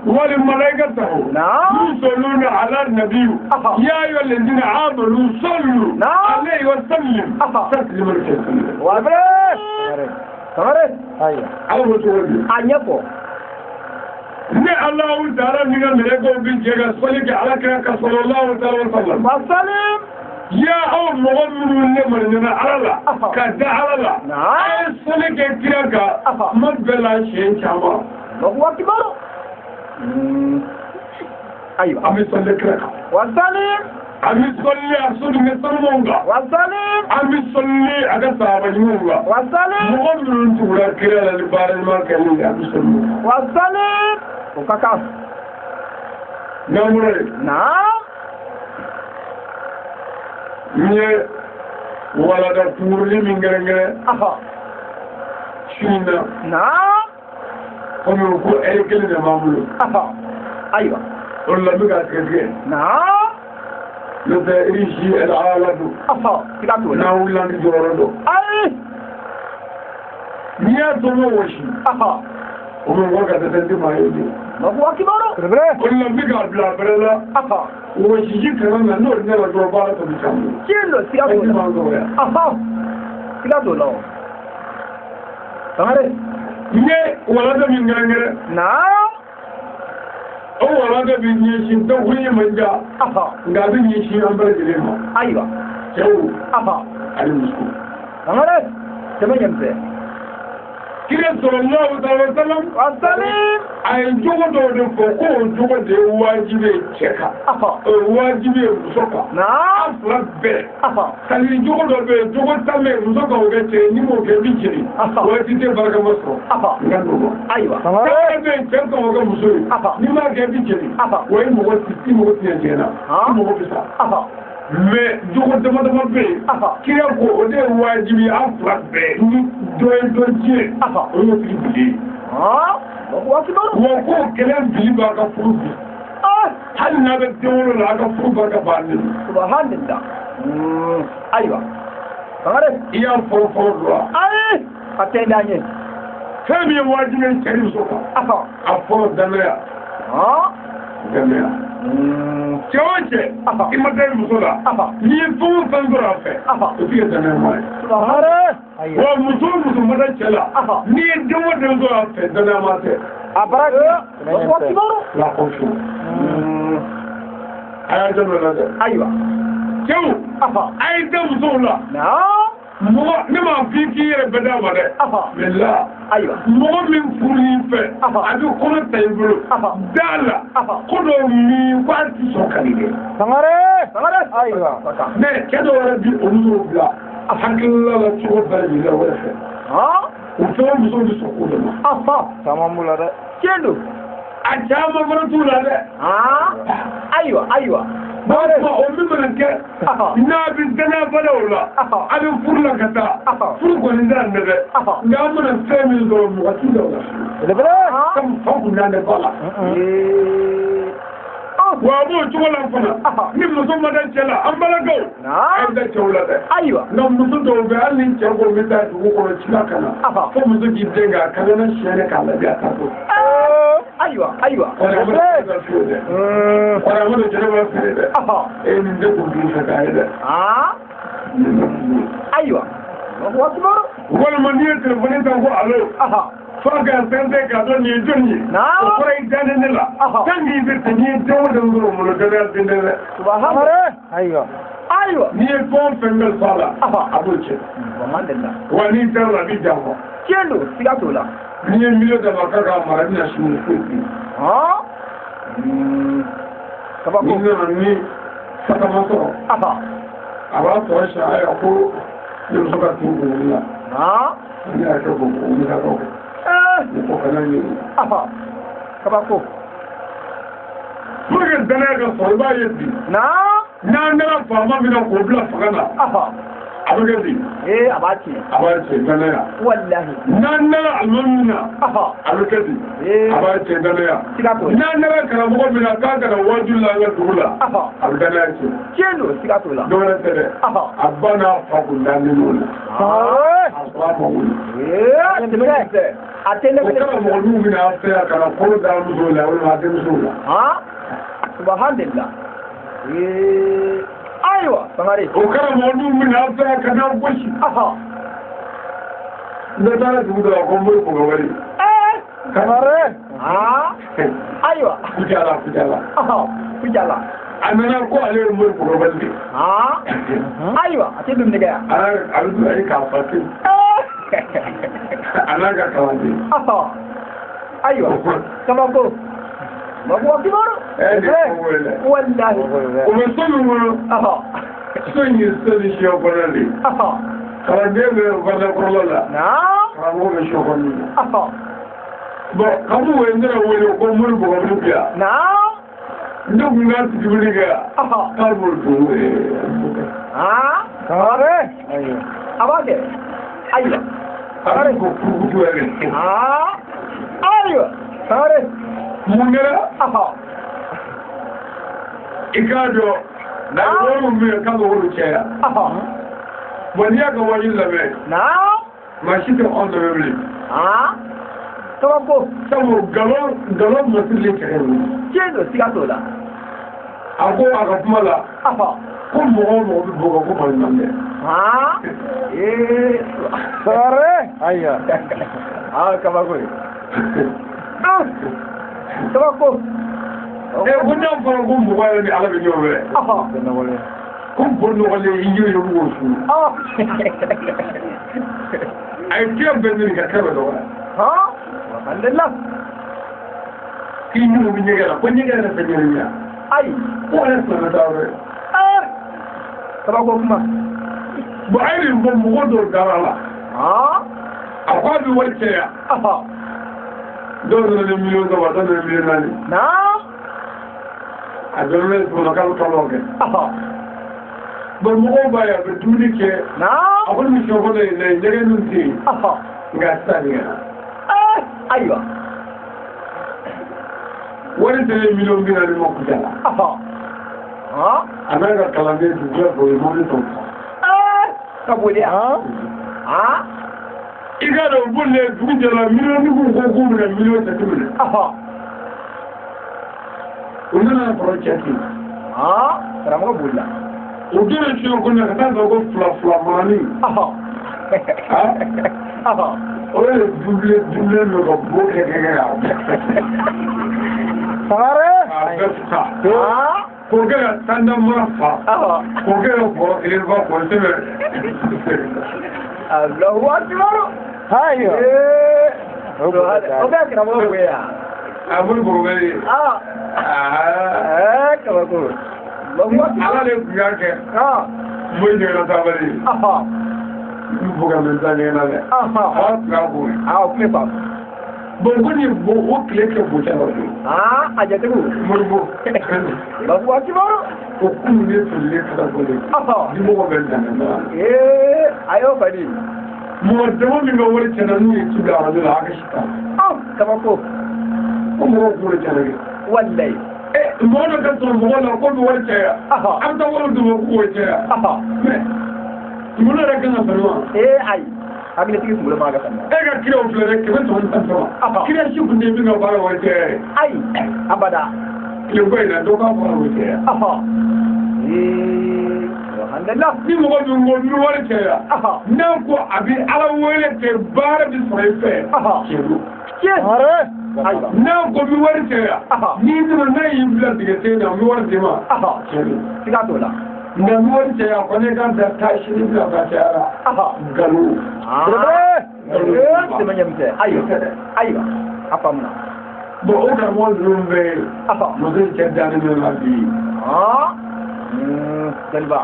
wal malaikatahu yusalluna ala nabi ya ayyuhal ladina amanu sallu alayhi wa sallim tasliman kaseera. Wa Sangare. Ayiwa. Ala ko cogo di? A ɲɛfɔ. Ni Alahu taala ni ka mɛlɛkɛw bi jɛ ka sɔli kɛ ala kira ka sallallahu taala wa sallam. Wa salim. Ya aw mɔgɔ minnu ne marinana ala la ka da ala la a ye sɔli kɛ kira kan kuma bɛɛ la siɲɛ caman. Allahu akbar. Ayiwa. An bɛ sɔli kira kan. Wa salim. An bɛ sɔli a soden sanumanw kan. Wa salim. An bɛ sɔli a ka sahaba ɲumanw kan. Wa salim. Mɔgɔ minnu tugura kira la ni baara ɲuman kɛli ye an bɛ sɔli o kan. Wa salim. O ka kan. N'an bɔra yen. Naam. N ye walada kunkurunin min gɛrɛgɛrɛ. Su in na. Naam. Komi o ko ɛri kelen de b'an bolo. Ayiwa. O de la n bɛ k'a tigɛ tigɛ. Naam. N'o tɛ irisi ɛl ala don. Siga t'o la. N'an wulila an tɛ jɔyɔrɔ dɔn. Ayi. N'i y'a to n ma wɔsi. O bɛ mɔgɔ ka dɛsɛ n tɛ maa ye bilen. Allahu akbar. O de la n bɛ k'a bila a bɛrɛ la. Wɔsiji kana na n'o nana dɔrɔn baara tɔ bɛ c'an bolo. Tiɲɛ don siga t'o la. Fɛn tɛ maa sɔrɔ yan. Siga t'o la o. Sangare. N ye walanda min gɛrɛgɛrɛ. Naam. O walanda bɛ ɲɛsin dɔgɔkun man ca. Nka a bɛ ɲɛsin an bɛɛ lajɛlen ma. Ayiwa. Cɛw. Ani musow. Sangare. Tɛmɛ ɲɛmisɛn. Kira sallallahu alaihi wa sallam. Wa salim. A ye jogo dɔw de fɔ ko o jogo de ye wajibi ye cɛ kan. O ye wajibi ye muso kan. Naam. An fila bɛɛ. C'est-à-dire jogo dɔ bɛ yen jogo tan bɛ yen muso kan o kɛ cɛ ye n'i m'o kɛ i bɛ jeni. Waati tɛ barika ma sɔrɔ. N ka n'o ma. Ayiwa. Tan wɛrɛ bɛ yen cɛ kan o kɛ muso ye. N'i m'a kɛ i bɛ jeni. Wa i mɔgɔ ti i mɔgɔ ti ɲɛ diɲɛ na. I mɔgɔ bɛ sa. Mais jogo dama dama bɛ yen. Kira ko o de ye wajibi ye an fila bɛɛ ni dɔ ye dɔ tiɲɛ. O y'o tigi bili ye. Allahu akbar. Wa ko kɛlɛ bili b'a ka furu bi. Hali n'a bɛ den wolo la a ka furu barika bannen don. Subhanallah. Ayiwa. Sangare. I y'a fɔlɔ fɔlɔ don wa? Ayi. A tɛ d'an ye. Fɛn min ye wajibi ye cɛ ni muso kan. A fɔlɔ danaya. Danaya. Cɛ o cɛ i ma da muso la n'i ye fɛn o fɛn sɔrɔ a fɛ o t'i kɛ danayama ye. Wa muso o muso ma da cɛ la n'i ye den o den sɔrɔ a fɛ danayama tɛ. A baraka. La confiance. A y'a jɔ la dɛ. Ayiwa. Cɛw a ye da musow la. Mɔgɔ ne m'a f'i k'i yɛrɛ bɛɛ d'a ma dɛ. Mais là Ayiwa. Mɔgɔ min furu fɛ a bɛ kɔnɔ ta i bolo da la ko dɔw min ko a ti sɔn ka nin kɛ. Sangare. Sangare. Ayiwa. Mais cɛ dɔw yɛrɛ bi olu dɔw bila. Hakilila la cogo bɛɛ lajɛlen o yɛrɛ fɛ. O fɛn musow bɛ sɔn k'o de ma. Caman b'u la dɛ. Tiɲɛ don. A caman fana t'u la dɛ. Ayiwa ayiwa. Bon, o min mana kɛ n'a bɛ danaya bala o la a bɛ furu la ka taa furu kɔni t'a nɛ dɛ nka an mana fɛn min sɔrɔ mɔgɔ t'u la o la. Belebele. Sabu fa kun t'an ba la. Wa a b'o cogo la fana ni muso ma da cɛ la an balakaw a ye da cɛw la dɛ. Ayiwa. Nka muso dɔw bɛ hali ni cɛ ko n bɛ taa dugu kɔnɔ ci la ka na fo muso k'i den k'a kana siyɛn k'a lajɛ a t'a bolo. Ayiwa ayiwa. Kɔrɔmuso jɛnɛ b'a feere dɛ. E nin tɛ kun duuru fɛ k'a ye dɛ. Ayiwa. Walima n'i ye telefɔni ta ko alo. F'a ka fɛn tɛ k'a dɔn nin ye jɔn ye. O kɔrɔ i dannen ne la. Fɛn min bɛ ten n'i ye den o den sɔrɔ malo danaya den tɛ dɛ. Ayiwa. Ayiwa. N'i ye fɛn o fɛn kalifa a la. A b'o tiɲɛ. Wa n'i taara la a b'i janfa. Tiɲɛ don siga t'o la. N'i ye miliyɔn d'a ma k'a k'a mara i bɛna sini foyi tɛ yen. Kabako. N'i nana ni sakama sɔrɔ. A b'a tɔ siɲɛ ayiwa ko ne muso ka t'u kunkolo la. Ne y'a kɛ ko n bɛ taa kɛ. Ne ko kana ɲini. Kabako. Pour que danaya ka sɔrɔ i b'a ye bi. N'an nana faama min na k'o bila fanga na. A bɛ kɛ di. Ee a b'a tiɲɛ. A b'a tiɲɛ danaya. Walahi. N'an nana alimami min na. A bɛ kɛ di. A b'a tiɲɛ danaya. Siga t'o la. N'an nana karamɔgɔ min na k'a kana waaju la an ka dugu la. A bɛ danaya tiɲɛ. Tiɲɛ don siga t'o la. Dɔwɛrɛ tɛ dɛ. A ba n'a fa kun dalen n'o la. A sɔrɔ a ma wuli. Ee a tɛ ne fɛ. A tɛ ne O fɛ. karamɔgɔ n'u bɛna an fɛ yan ka na kolo d'an musow la walima an denmusow la. Subhanallah. Ee ayiwa Sangare. O karamɔgɔ n'u bɛna an fɛ yan ka n'an gosi. N bɛ taa dugu dɔ la ko n bɛ Bɔgɔwari. Sangare. Ayiwa. Kujala Kujala. Kujala. A nana ko ale ye Mori Bɔgɔwari de. Ayiwa a tɛ dumuni kɛ yan. A bɛ a ye k'a fa pewu. A n'a ka kalanden. Ayiwa kabako. Mɔgɔ kibaru. Ɛ nin ye ko ye dɛ. Walahi. O bɛ so min kɔnɔ. So in ye so ni siyɔ kɔnɔ de ye. Kalanden bɛ badakɔrɔla la. Karamɔgɔ bɛ siyɔ kɔnɔ na. Bon kamu ye ne yɛrɛ wele ko Mori Bɔgɔwari bi yan. Ne kun ka dumuni kɛ yan. K'a b'o dun Sangare. Ayiwa. A b'a kɛ. Ayiwa. A bɛ ko kurukutu yɛrɛ. Ayiwa. Sangare. Mun kɛra? I k'a dɔn a ye wari min bɛ yen k'a bɛ wari caya. Bon n'i y'a ka wajibi lamɛn. Maa si tɛ anw lamɛn bilen. Kabako. Sabu nkalon nkalon masirilen cɛ ka ɲi. Tiɲɛ don siga t'o la. A ko a ka kuma la. Ko mɔgɔ o mɔgɔ bɛ bɔ ka ko baɲuman kɛ. Ee. Sangare. Ayiwa. Kabako ye. Kabako. Ɛ ko n'a fɔra ko mɔgɔ yɛrɛ ni Ala bɛ ɲɔgɔn fɛ. Ko bo nɔgɔlen i ɲɛ yɛrɛ b'o su. A ye kira bɛɛ ɲini ka kira bɛɛ dɔgɔya. Alhamdulillah. K'i ɲɛ bɛ ɲɛgɛn la ko ɲɛgɛn yɛrɛ tɛ ɲɛgɛn ɲɛ. Ayi. Ko ale silamɛ t'a yɔrɔ ye. Kabako kuma. Bon a ye nin fɔ mɔgɔ dɔw dara la. A ko a bɛ wari caya. Dɔw nana ni miliyɔn 3 dɔw nana ni miliyɔn 4. A dɔw bɛ tuma k'a bɛ kalo kɛ. Bon mɔgɔw b'a ye a bɛ dumuni kɛ. A ko ni sɔ kɔnɔ yen dɛ ɲɛgɛn dun tɛ yen. Nka sisan nin kɛra. Ayiwa. Wari selen miliyɔn 40 ma Kujala. A n'a ka kalanden dugu bɔ ye mobili tɔw ta. Ka boli yan. I k'a dɔn u bolilen dugu jɛra miliyɔntigiw ko k'u bɛna miliyɔn jateminɛ. U nana sɔrɔ cɛ ten yen. Karamɔgɔ bolila. U donna siyɔ kɔnɔ ka taa sɔrɔ ko fila fila marani. O ye double double don ka bo kɛ kɛ kɛ k'a bɛɛ. Sangare. K'a bɛɛ fa. K'o kɛ ka tanda mara fa. K'o kɛ ka bɔrɔ kelen fa k'o sɛbɛn. Allahu akbar. Ayiwa. O bɛɛ karamɔgɔ bonya yan. A bolo bɔgɔ ye. Kabako. Ala de tun y'a kɛ. Mo ɲɛgɛnna taabali ye. N bugɔ mɛ taa ɲɛgɛn na dɛ. Ala tun y'a ko ye. O tile fa. Bon ko nin bo o tile kɛ bonya la o. A jatigiw. Moribo. Bakuba kibaru. O kun ne tolilen kɛra bɔlen. Dimɔgɔ bɛ n danna na. A y'o fadi. Mɔgɔ dama min ka wari tiɲɛna n'u ye ci bila arajo la a ka si ta. Kabako. Ko mɔgɔw kunkolo tiɲɛna kɛ. Walayi. Mɔgɔ dɔ ka sɔrɔ mɔgɔ la ko bɛ wari caya. An bɛ taa wari d'u ma k'u wari caya. Mais kunkolo yɛrɛ kan ka fɛn wa. Ayi. Hakilitigi kunkolo man ka fɛn. E ka kiriw filɛ dɛ 113. Kiriya si kun tɛ min ka baara wari caya ye. Ayi abada. Tileko in na dɔ k'a fɔ wari caya. Alhamdulillah. Ni mɔgɔ min ko n bɛ wari caya. N'a ko a bɛ Ala wele kɛ baara bɛ sɔrɔ i fɛ. Tiɲɛ don. Sangare. N'a ko n bɛ wari caya. N'i nana n'a y'i bila dingɛ sen na n bɛ wari d'i ma. Tiɲɛ don. Siga t'o la. Nka n bɛ wari caya kɔni ka da taa sini bila ka cayara. Nkalon. Tɛmɛ ɲɛ tɛ. Ayiwa. Ayiwa. A faamuna. Bon o karamɔgɔ ninnu bɛ muso in cɛ dannen bɛ la bi. Jeliba.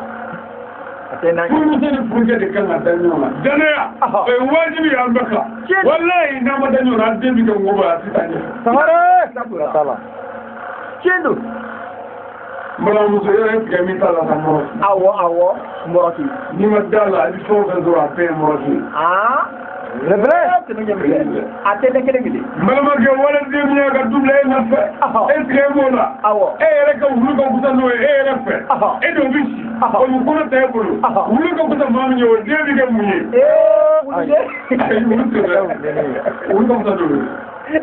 Furumuso ni furukɛ de kan ka da ɲɔgɔn na. Danaya. O ye wajibi ye an bɛɛ kan. Walayi n'an ma da ɲɔgɔn na an den bɛ kɛ ŋɔgɔ ye a tɛ taa ɲɛfɛ. Sangare. Tiɲɛ don. N balimamuso yɔrɔ e tigɛ min t'a la ka mɔrɔsi. Awɔ awɔ mɔrɔsi. N'i ma da la i bɛ fɛn o fɛn sɔrɔ a bɛɛ ye mɔrɔsi ye. A tɛ ne kelen kelen. N balimakɛ waliden min y'a ka du bila e nɔfɛ. E tigɛ b'o la. E yɛrɛ ka wulu ka fusa n'o ye e yɛrɛ fɛ. E de bɛ si. O bɛ kɔnɔ ta e bolo. Wulu ka fusa maa min ye o den bɛ kɛ mun ye. Ayi wulu tɛ dɛ. Wulu ka fusa n'o ye.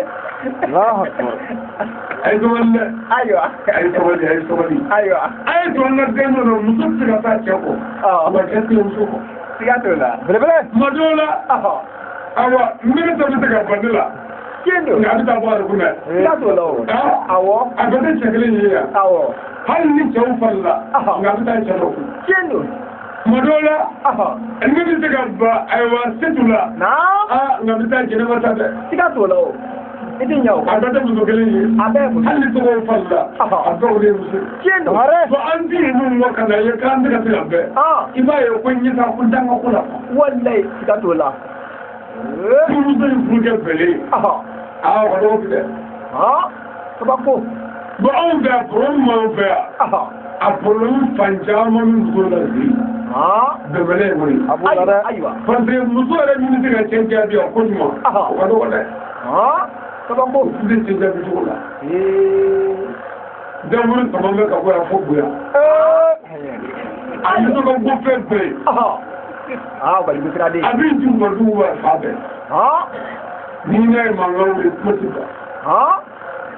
A ye sabali dɛ. Ayiwa. A ye sabali a ye sabali. Ayiwa. A ye to an ka den dɔ la muso tɛ se ka taa cɛ kɔ. Wa cɛ tɛ muso kɔ. Siga t'o la. Belebele. Tuma dɔw la. Awa minisita bɛ se ka ban ne la. Tiɲɛ don. Nka a bɛ taa bɔ a kun dɛ. Siga t'o la o. Awɔ. A bɛɛ tɛ cɛ kelen ye yan. Awɔ. Hali ni cɛw falila. Nka a bɛ taa cɛ dɔ kun. Tiɲɛ don. Tuma dɔw la. Ne bɛ se ka ban ayiwa setu la. Naamu. Nka bɛ taa jɛnɛba ta dɛ. Siga t'o la o. I tɛ ɲɛ o. A bɛɛ tɛ muso kelen ye. A bɛɛ ye muso. Hali ni tɔgɔw falila. A dɔw de ye muso ye. Tiɲɛ don. Bon an tɛ ninnu kɔ ka na ye k'an tɛ ka se ka bɛn. I b'a ye ko ɲɛtaa ko danga ko la. Walayi siga t'o la. Furumuso ni furukɛ bɛnnen. Aa o ka dɔgɔ bi dɛ. Kabako. Bon anw fɛ yan problème b'anw fɛ yan. A problème fan caman bɛ muso la bi. Bɛnbɛlɛ ye koyi. Ayiwa. Parce que muso yɛrɛ min bɛ se ka cɛ jaabi a ko ɲuman. O ka dɔgɔ dɛ. Kabako. O tɛ se cɛ jaabi cogo la. Denwolo tama bɛ ka bɔ yan fo bonya. A muso ka ko fɛn bɛɛ ye. Baliku sira den. A bɛ ju ka dugu b'a fa bɛɛ. Ni n'a ye mankan wuli kuma tɛ ban.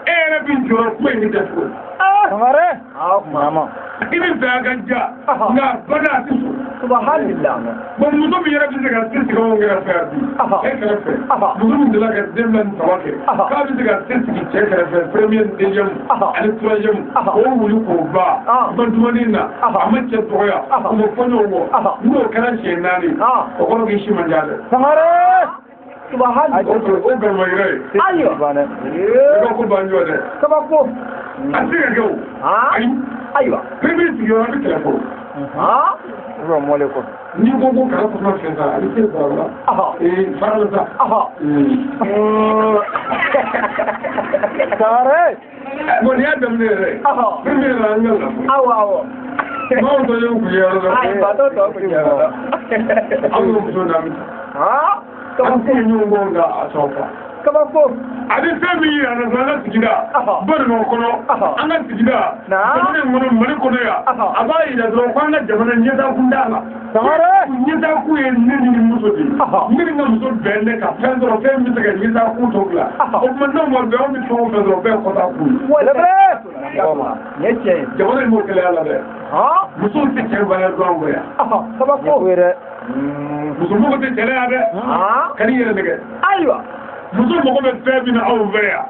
E yɛrɛ bɛ jɔrɔ kuma in bɛ kɛ cogo di. Sangare. Kuma. I bɛ fɛ a ka ja. Nka bada a tɛ sɔn. Subhanallah. Bon muso min yɛrɛ bɛ se ka se sigi anw kɛrɛfɛ yan bi. E kɛrɛfɛ. Muso min delila ka den bila ni saba kɛ. K'a bɛ se ka se sigi cɛ kɛrɛfɛ premier deuxième ani troisième. K'o wuli k'o ban. Bantumani na. A ma cɛ dɔgɔya. O ma fɔ ɲɔgɔn kɔ. N'o kɛra siɲɛ 4. O kɔrɔ k'i si man diya dɛ. Sangare. Subhanallah. O bɛnba yɛrɛ ye. Ayiwa. I ka ko ban jɔ dɛ. Kabako. A tɛ se ka kɛ o. Ayi. Ayiwa. Premier sigiyɔrɔ a bɛ kɛlɛ fɔlɔ. N'i ko ko kala kɔnɔ fɛn ta a bɛ se baro la. Fara la sa. Sangare. Bon nin y'a daminɛ yɛrɛ ye. Premier la an ka la fɔlɔ. Awɔ awɔ. Maaw tɔ ye kun ye yɔrɔ la. Ayi bato tɔ kun ye yɔrɔ la. Anw ka muso n'an bɛ taa. An tɛ ɲɔgɔn kɔ nka a sɔn fa. Kabako. A bɛ fɛn min yira an na an ka sigida Banikɔ kɔnɔ an ka sigida jamana in kɔnɔ Mali kɔnɔ yan a b'a yira dɔrɔn ko an ka jamana ɲɛtaakun t'a la. Ɲɛtaakun ye ne ni muso de ye. Ne ni n ka muso bɛn dɛ ka fɛn sɔrɔ fɛn min bɛ se ka ɲɛtaakun tɔ bila. O tuma n'o ma bɛn anw bɛ fɛn o fɛn sɔrɔ o bɛɛ ye kɔtaakun ye. Nin ye tiɲɛ ye. Jamana in b'o gɛlɛya la dɛ. Musow tɛ cɛ valeur dɔn an fɛ yan. Kabako. Muso mago tɛ cɛ la yan dɛ. Kan'i yɛrɛ nɛgɛ. Ayiwa. Muso mago bɛ fɛn min na anw fɛ yan.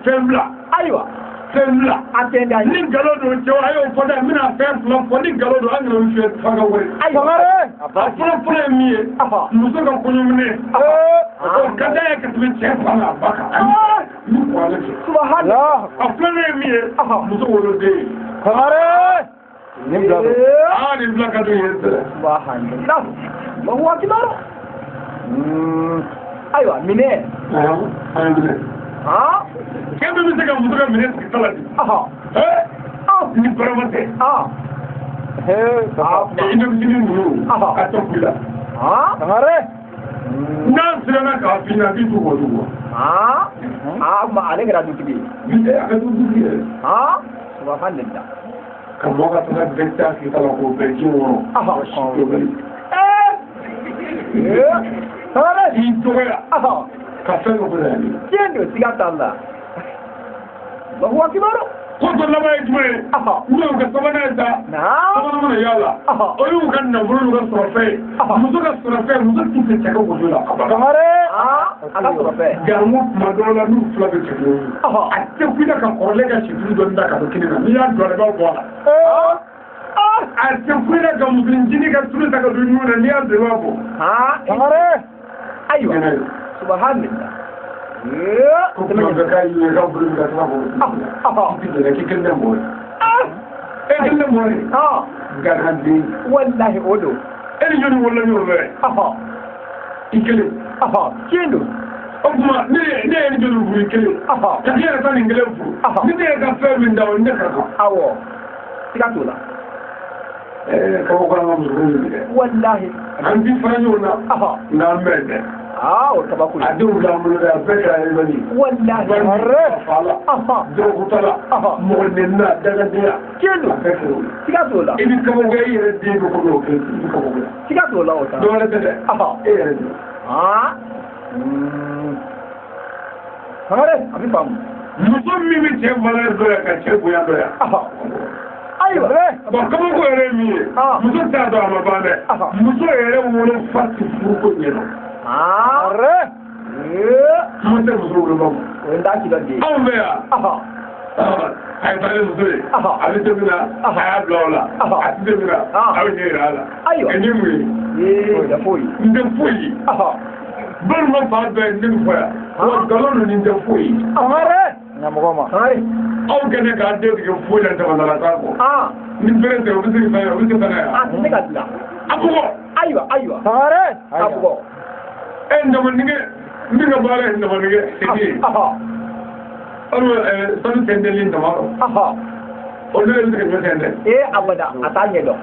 Fɛn fila. Ayiwa. Fɛn fila. A tɛ da. Ni nkalon don cɛw a y'o fɔ dɛ n bɛna fɛn fila fɔ ni nkalon don an kana olu fiyɛ f'an ka wari. Ayiwa. A fɔlɔ fɔlɔ ye min ye. Muso ka kɔɲɔminɛ. O ka d'a ye ka tɛmɛ cɛ fa n'a ba kan. Ni kuranɛ cɛ. Subhanallah. A filanan ye min ye. Muso woloden ye. Sangare. Nin bila don. Aa nin bila ka don yen dɛ. Subhanallah. Allahu akbar. Ayiwa minɛ. An minɛ. Cɛ bɛɛ bɛ se ka muso ka minɛ sigi ta la bi. Ni barama tɛ. Inoxydable ninnu a tɔ k'i la. Sangare. N'a siranna k'a f'i ɲɛna a b'i du k'o du wa. Kuma ale kɛra dutigi ye. A ka dutigi yɛrɛ. Subhanallah. Ka mɔgɔ ka taga bɛɛ ta k'i ta la k'o bɛɛ ji wɔrɔ. Sangare. K'i dɔgɔya. Ka fɛn dɔ bolo yan. Tiɲɛ don, siga t'a la. Allahu akbar. Ko tɔ laban ye jumɛn ye? N'u y'u ka sabanan ta. Sabanan mana y'a la. O y'u ka nafolo n'u ka sɔrɔfɛn ye. Muso ka sɔrɔfɛn, muso t'i fɛ cɛ ka gosi la. Sangare. A ka sɔrɔfɛn. Garimu tuma dɔw la n'u fila bɛ cɛ kelen ye. A tɛ ku i la ka kɔrɔlen ka situlu dɔɔni ta ka don kini na. N'i y'a don a la, i b'a bɔ a la. A tɛ ku i la ka musonin ka tulu ta ka don ɲɔgɔn na. N'i y'a don i b'a bɔ. Sangare. Ayiwa. Subhanallah. Ko kuma bɛɛ k'a ye ka bolo ka tila k'o. I tɛ k'i kelen tɛ mɔgɔ ye. E kelen tɛ mɔgɔ ye. Garanden. Walahi o don. E ni jɔnni wolola ɲɔgɔn fɛ. I kelen. Tiɲɛ don. O tuma ne ye ni jɔnni furu i kelen. Ka ne yɛrɛ ta nin kelen furu. Ni ne yɛrɛ ka fɛn min da o ne ka kan. Awɔ. Siga t'o la. Kabako an ka muso ɲini dɛ. Walahi. An ti fara ɲɔgɔn na. Nka an bɛn dɛ. O kabako ye. A denw bila an bolo dɛ, a bɛɛ kɛra yɛlɛmani ye. Walahi. Fa la. Dɔrɔguta la. Mɔgɔ nɛnina, dangadenya. Tiɲɛ don. A bɛɛ kɛra o ye. Siga t'o la. I bɛ kabakoya i yɛrɛ den bɛ komi o kɛ, i bɛ kabakoya. Siga t'o la o ta. Dɔ wɛrɛ tɛ dɛ. E yɛrɛ den. Sangare, a bɛ faamu. Muso min bɛ cɛ valeur dɔn yan ka cɛ bonya dɔn yan. Ayiwa. Bon, kabako yɛrɛ ye min ye. Muso t'a dɔn a ma ban dɛ. Muso yɛrɛ wolofa tɛ furuko ɲɛdɔn. Kuma tɛ muso woloba ma. O ye n t'a ci dɔ di. Anw fɛ yan. A ye taale muso ye. A bɛ se min na, a y'a bila o la. A tɛ se min na, a bɛ ɲɛ yira a la. Ayiwa. Ɛ ni mun ye? O tɛ foyi. N tɛ foyi ye. Balima fan bɛɛ ne bɛ fɔ yan. Wa nkalon don ni n tɛ foyi ye. Sangare. Ɲɛmɔgɔ ma. Sangare. Aw kɛlen k'a den tigɛ foyi la jamana t'a kɔ. Ni bere tɛ o bɛ se ka fɛn o bɛ se ka fɛn yan. A tɛ se ka dilan. A bugɔ. Ayiwa ayiwa. Sangare. A bugɔ. E namanikɛ min ka baara ye namanikɛ segi ye. Alu sanu tɛntɛnlen dama rɔ. O ne bɛ se ka ɲɔ tɛntɛn. Ee abada a t'a ɲɛ dɔn.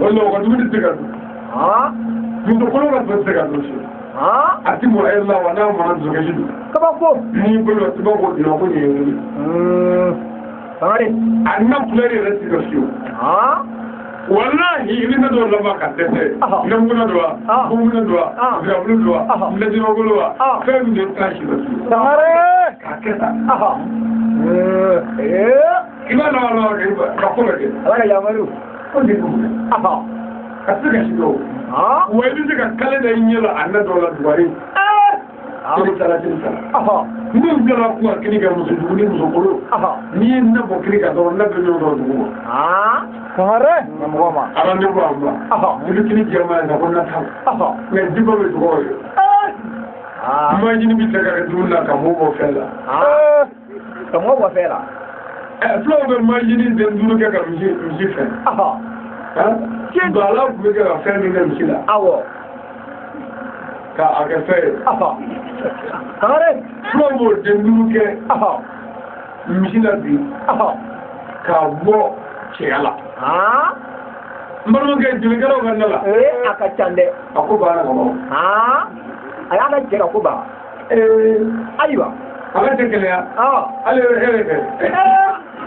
O la o ka dumuni tɛ se ka dun. Muso kolo ka tɔ tɛ se ka dun fiyewu. A ti mɔ e la wa n'a mɔna dusukasi don. Kabako. N'i bolo i b'a fɔ ko ko nin ye wuli. Sangare. A na kulɛri yɛrɛ tɛ ka fiyewu. Walahi i bɛ ne dɔw laban ka dɛsɛ. Ngamuguna don wa? Buguna don wa? Zirabulu don wa? Lajibakolo wa? Fɛn min don t'a si la fiyewu. Sangare. K'a kɛ tan. I b'a laban laban ka ko bɛɛ kɛ. Ala ka yamaru. Ko de ko. A tɛ se ka si dɔn. Wa i bɛ se ka kale da i ɲɛ la a na dɔw la dugare. Kelen sara kelen sara. N'u bilara kun ka kini kɛ muso jugu ni muso kolon. N'i ye ne bɔ kini kan dɔrɔn ne bɛ ɲɔgɔn sɔrɔ dugu ma. Sangare. Ɲɛmɔgɔ ma. Ala ne bɔ an bila. Wuli kini jɛman ye sa ko na taa. Nka jiba bɛ dugawu ye. Majini bɛ se ka kɛ dumuni na ka mɔgɔw bɔ fɛn la. Ka mɔgɔw bɔ fɛn la. Fulaw bɛ majini den duuru kɛ ka misi fɛn. Bala tun bɛ kɛ ka fɛn min kɛ misi la. Awɔ. K'a kɛ fɛn ye. Sangare. Fulaw b'o den duuru kɛ misi la bi. K'a bɔ cɛya la. N balimakɛ jelikɛlaw ka ne la. Ee a ka ca dɛ. A ko banna ka ban. A y'a ka cɛ ka ko ban. Ayiwa. A ka cɛ gɛlɛya. Ale yɛrɛ hɛrɛ kɛ.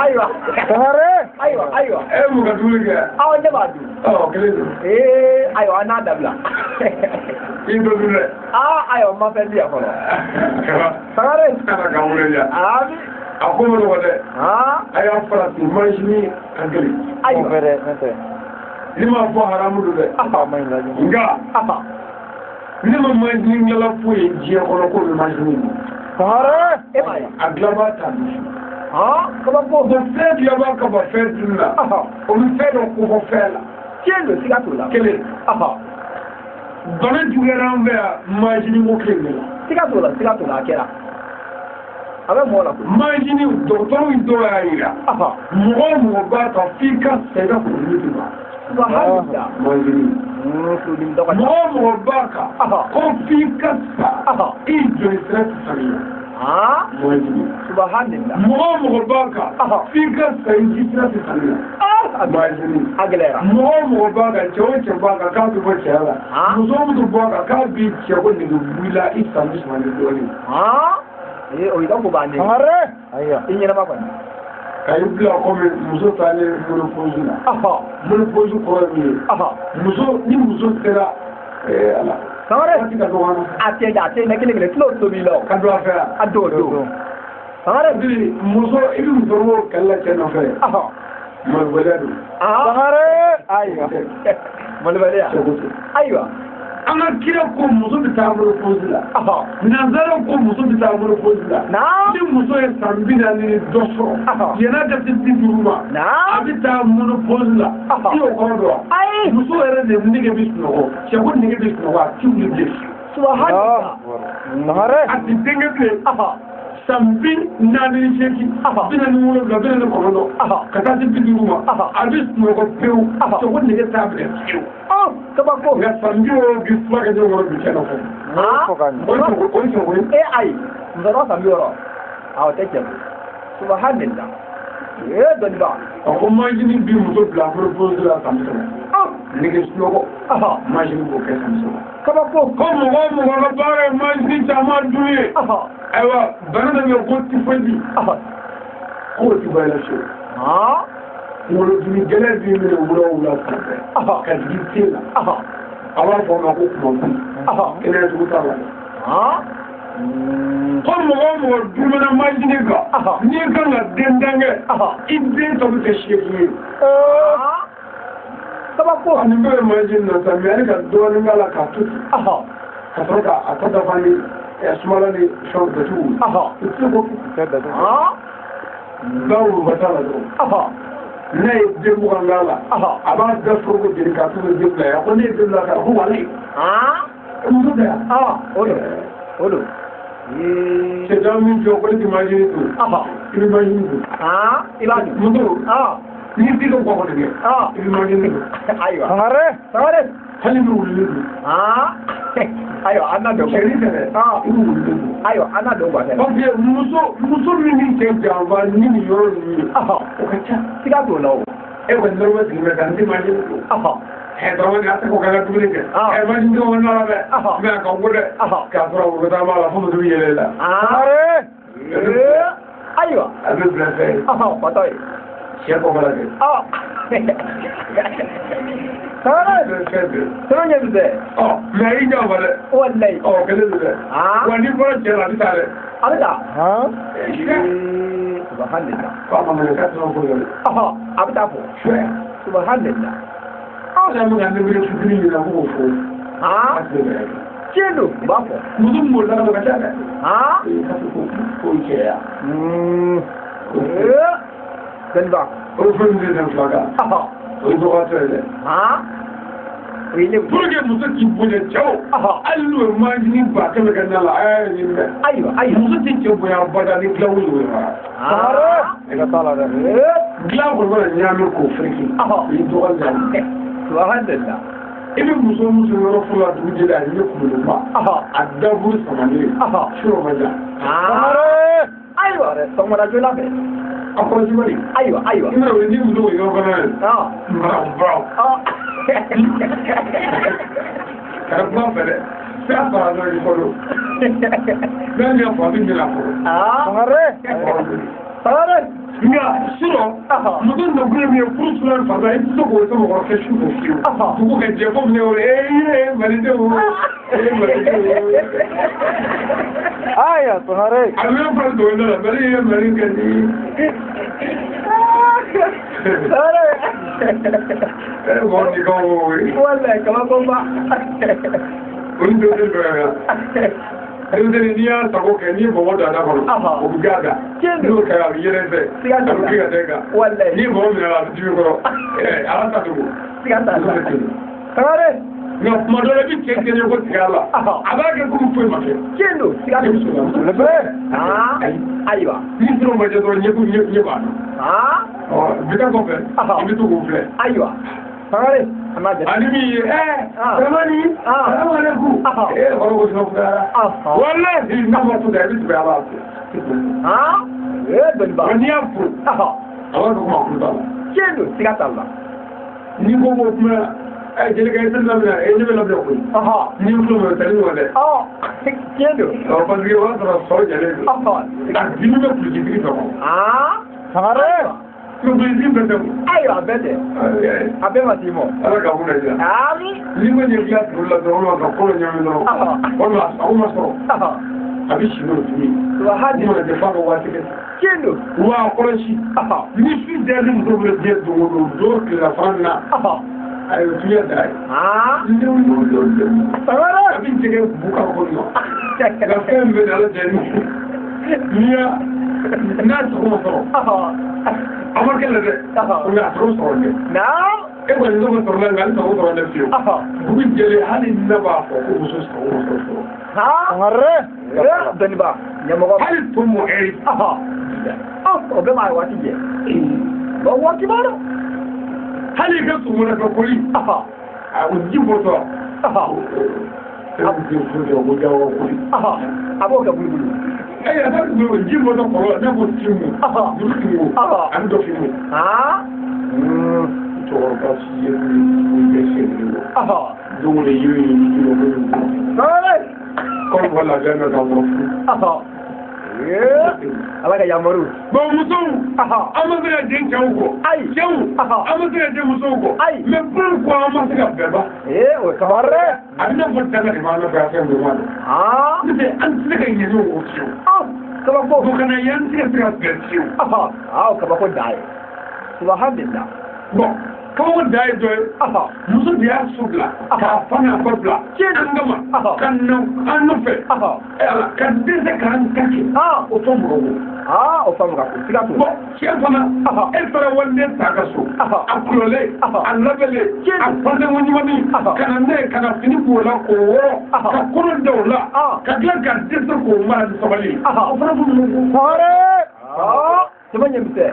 Ayiwa. Sangare. Ayiwa ayiwa. E mun ka dumuni kɛ? Awɔ ne b'a dun. Kelen don. Ee ayiwa an n'a dabila. I dɔ dun dɛ. Ayiwa n ma fɛn di yan fɔlɔ. Sangare. Ala k'an wele ja. Ami. A ko ma nɔgɔ dɛ. A y'a farati mansin ka gɛlɛn. Ayiwa. Ne m'a fɔ haramu don dɛ. Nka. Ne ma mansin dilanla foyi ye diɲɛ kɔnɔ k'o bɛ mansin don. Sangare. E m'a ye. A dilanbaa t'a dun. Kabako. Bon fɛn dilanbaa ka ban fɛn dun na. O bɛ fɛn dɔ kofɔ fɛn la. Tiɲɛ don siga t'o la. Kelen. Bana juguyara an fɛ yan mansin ko kelen de la. Siga t'o la siga t'o la a kɛra. A bɛ mɔgɔ la koyi. Mansin dɔgɔtɔrɔw dɔw y'a jira. Mɔgɔ o mɔgɔ b'a ta f'i ka sa i ka kuruli tɛ ban. Subhanallah. Manjini. Mɔgɔ o mɔgɔ b'a kan ko f'i ka sa i joli sira tɛ sanuya. Manjini. Subhanallah. Mɔgɔ o mɔgɔ b'a kan f'i ka sa i ji sira tɛ sanuya. Manjini. A gɛlɛyara. Mɔgɔ o mɔgɔ b'a kan, cɛ o cɛ b'a kan k'a bɛ bɔ cɛya la, muso o muso b'a kan k'a b'i cɛ ko nege wulila i san bi saba ni dɔɔnin. Ee, o y'i ka ko bannen. Sangare. Ayiwa. I ɲɛnama kɔni. Ka i bila komi muso taalen ménopause la. Ménopause kɔrɔ ye min ye, muso ni muso sera ala. Sangare. Waati ka dɔgɔ an na. A tɛ a tɛ kelen kelen tulo tulo b'i la o. Ka don a fɛ yan. A don don. Sangare. Bi muso i bɛ musokɔrɔbaw kɛlɛ la cɛ nɔfɛ. Malobaliya don. Sangare. Ayiwa. Malobaliya. Cɛko tɛ. Ayiwa. An ka kira ko muso bɛ taa ménopause la. Nanzaraw ko muso bɛ taa ménopause la. Ni muso ye san 40 ni dɔ sɔrɔ, yann'a ka se 50 ma, a bɛ taa ménopause la. I y'o kɔrɔ dɔn wa? Ayi. Muso yɛrɛ de nege bɛ sunɔgɔ, cɛ ko nege bɛ sunɔgɔ, a ti wuli bilen fiyewu. Subhanallah. Sangare. A ti denkɛ bilen. San 48, 47, 49, ka taa se 50 ma, a bɛ sunɔgɔ pewu, cɛ ko nege t'a minɛ fiyewu. Kabako. Nka san 60 bi fura kɛ ɲɔgɔn kɔrɔ bi cɛ nɔfɛ. O ye cɛko ye. E ayi, musokɔrɔba san 60, awɔ tɛ cɛ ko. Subhanallah. Ee dɔnniba. A ko manjini bi muso bila ménopause la san 30. Nege sunɔgɔ. Manjini b'o kɛ san 30. Kabako. Ko mɔgɔ o mɔgɔ ka baara ye manjini caman dun ye. Ayiwa, bana dɔ bɛ yen ko typhoïde. K'o ti bɔ i la fiyewu. Kunkolodimi gɛlɛn b'i minɛ wula o wula fan fɛ. Ka jigin sen na. A b'a fɔ o ma ko kumafili. Kɛnɛya jugu t'a la dɛ. Ko mɔgɔ o mɔgɔ dumuna manjini kan, n'i kan ka den dan kɛ, i den tɔ bɛ kɛ 8 ye. Kabako. Ani bɛɛ bɛ manjini na sa, mais hali ka dɔɔnin k'a la k'a to ten. Ka sɔrɔ k'a tɔ dafa ni sumala ni fɛnw datugu. I tɛ se k'o kɛ. Bawo wuluba t'a la dɔrɔn. N'a ye den 20 k'a la, a b'a bɛɛ foroko jeni k'a to den bila yan. Ko ne ye den bila ka ko walayi. Muso tɛ yan. O don. O don. Cɛ caman min jɔ ko ne tɛ manjini dun. I bɛ manjini dun. I b'a dun. Muso. N'i t'i ka kɔkɔ tigɛ. I bɛ manjini dun. Ayiwa. Sangare. Sangare. Hali ni wulilen don. Ayiwa, an n'a dɔn. Cɛnin tɛ dɛ. I bɛ wulilen don. Ayiwa, an n'a dɔn guwa tɛ. Parce que muso min ni cɛ janfa ni nin yɔrɔ ninnu ye. O ka ca. Siga t'o la o. E kɔni dɔrɔmɛ sigilen bɛ tan n tɛ manjini dun. Dɔrɔmɛ a tɛ ko k'an ka dumuni kɛ. Manjini tɛ kɔnɔna la dɛ. Mais a ka go dɛ. K'a sɔrɔ woro t'a b'a la fo muso bɛ yɛlɛ i la. Sangare. Ayiwa. A bɛ bila fɛn ye. Fatɔ ye. Cɛ kɔkɔ la kɛ. Sangare. Fɛn bɛɛ. Sɛbɛn ɲɛ bi dɛ. Mais i janfa dɛ. Walayi. Kelen don dɛ. Wa n'i bɔra cɛ la a bɛ taa dɛ. A bɛ taa. Subhanallah. K'a ma minɛ k'a tɛna foyi kɛ dɛ. A bɛ taa fɔ. Subhanallah. Aw yɛrɛ bɛ ka ne wele fitinin min na ko k'o fɔ. Tiɲɛ don, u b'a fɔ. Muso min b'o la ka ca dɛ. Ka se k'o cɛya. Dɔnniba. O fɛn min bɛ fila kan. O ye dɔgɔtɔ ye dɛ. O ye ne. Pour que muso k'i bonya cɛw. Hali n'o ye manjini 100 kɛ na la, a y'a ɲini dɛ. Ayiwa, ayiwa. Muso tɛ cɛ bonya abada ni dilan wuli o ye wa. Sangare. I ka t'a la dɛ. Dilan kɔni mana ɲagami k'o fereke. O ye dɔgɔ ɲagami. Subhanallah. I bɛ muso muso yɔrɔ fɔlɔ la dugu jɛlen a ɲɛ kunkoloba. A daburu samanen. Suro ma ja. Sangare. Ayiwa, sɔgɔmada joona fɛ. A kɔlɔsi bali. Ayiwa, ayiwa. I mana wuli ni muso yɔrɔ kɔnɔ ye. Baw. Kana kuma fɛ dɛ. Fɛn fara dɔrɔn i kɔ don. N'a y'a fɔ a bɛ ɲinɛ a kɔrɔ. Sangare. Sangare. Nka surɔ, muso nakun ye min ye furu sura fanba i tɛ se k'o kɛ mɔgɔ kɛ su fɛ fiyewu. Dugu ka jɛ komi ne y'o ye ee malidenw ee malidenw. Ayiwa, Sangare. A bɛ fara dogo ne la Mali ye Mali kɛ ni. Sangare. Mɔgɔ ni ka wo ye. Walayi kabako ba. Olu denmisɛnnin bɛɛ ka kan. Denmisɛnnin n'i y'a sago kɛ n'i ye bɔgɔ don a da kɔnɔ, o bɛ g'a da. N'o kɛra a bɛ yɛlɛ fɛ. Siga t'a la. A bɛ kirin ka taa i kan. Walayi. N'i ye bɔgɔ minɛ a la a bɛ dimi kɔrɔ. Ala ta dogo. Siga t'a la. Sangare. Nka kuma dɔ la i bɛ cɛ kelen ko tigɛ a la. A b'a kɛ komi foyi ma kɛ. Tiɲɛ don, siga t'o la. Ayiwa. Ni sɔrɔ ma jɛ dɔrɔn ɲɛ b'a dɔn. Bi taa kɔfɛ, i bɛ to k'o filɛ. Ayiwa. Sangare an b'a jate. Ani min ye ramani salamu aleykum kɔrɔ ko sinɔ fugara walahi n'a ma to da i bɛ tɛmɛ a b'a fɛ. Dɔnniba. Nka n'i y'a furu a b'a fɔ ko ma kulo t'a la. Tiɲɛ don, siga t'a la. N'i ko ko kuma jelikɛ i tɛ labila ne bɛ labila koyi. N'i tulo mɛ tali ɲɔgɔn dɛ. Tiɲɛ don. Parce que o y'a sɔrɔ sɔrɔ jɛlen don. A dimi bɛ kulusitigi fɛ kɔnɔ. Sangare. Kulusitigi bɛɛ tɛ koyi. Ayiwa a bɛɛ tɛ. A bɛɛ ma s'i ma. Ala ka kun lajɛ. Ami. N'i ma ɲɛ k'i ka turu la dɔrɔn ka kɔnɔ ɲagami dɔrɔn. Walima a sago ma sɔrɔ. A bɛ si n'o dimi. Subahana. N'o ma kɛ f'a ka waati kɛ. Tiɲɛ don. Wa a kɔlɔsi. Ni su diyara ni muso bɛ diɲɛ don o don don tilelafana na. Ayiwa tunya da ye. Lewu lewu lewu lewu. Sangare. A bɛ jɛgɛ bu ka kɔnɔ. Nka fɛn min bɛ na ala jɛ n'i y'a n'a sago ma sɔrɔ. A ma kɛ la dɛ. Nka a sago sɔrɔ dɛ. Naam. E kɔni sago sɔrɔ la nka ne sago sɔrɔ dɛ fiyewu. Dugu jɛlen hali ne b'a fɔ ko muso sago ma sɔrɔ fɔlɔ. Sangare. Dɔnniba ɲɛmɔgɔ. Hali to mɔ ɛri. O bɛɛ m'a waati jɛ. Bon waati b'a dɔn. Hali i ka sɔgɔmada fɛ koli. A o ji bɔtɔ. E ko den furu kɛ ko jago koli. A b'o kɛ bulubulu. A b'a dun ji bɔtɔ kɔlɔn n'a ko tingu. Juru tingu. A bɛ dɔ f'i ma. Cɛkɔrɔba si ye min bɛ sɛgɛn o. Don o don yiri ye ji bɔ ko nin bɔ. Kɔmi ka lafiya bɛ ka sɔrɔ furu. Ala ka yamaru. Bon musow an ma se ka den cɛw kɔ. Ayi. Cɛw an ma se ka den musow kɔ. Ayi. Mais pourquoi an ma se ka bɛn ba? O sangare. A bɛ n'a fɔ danga de b'an nɔfɛ a fɛn bɛɛ b'a dɔn. N'o tɛ an tɛ se ka ɲɛ ɲɔgɔn kɔ fiyewu. Kabako. O kana ye an tɛ se ka bɛn fiyewu. Kabako dan ye. Subahana. Bon kabako dan ye dɔ ye. Muso de y'a so bila. K'a fa n'a ba bila. An kama. Ka na an nɔfɛ. Ala ka dɛsɛ k'an ta kɛ. O fɔ mɔgɔw ko. O faamu ka ko siga t'o la. Bon cɛ fana e taara waliden ta ka so. A kulɔlen. A labɛnlen. A fadenko ɲumanni. Ka na ne ka na fini k'o la k'o wɔrɔ. Ka kɔnɔ da o la. Ka tila ka dɛsɛ k'o mara ni sabali ye. O fana b'u ko. Sangare. Jama ɲɛmisɛn.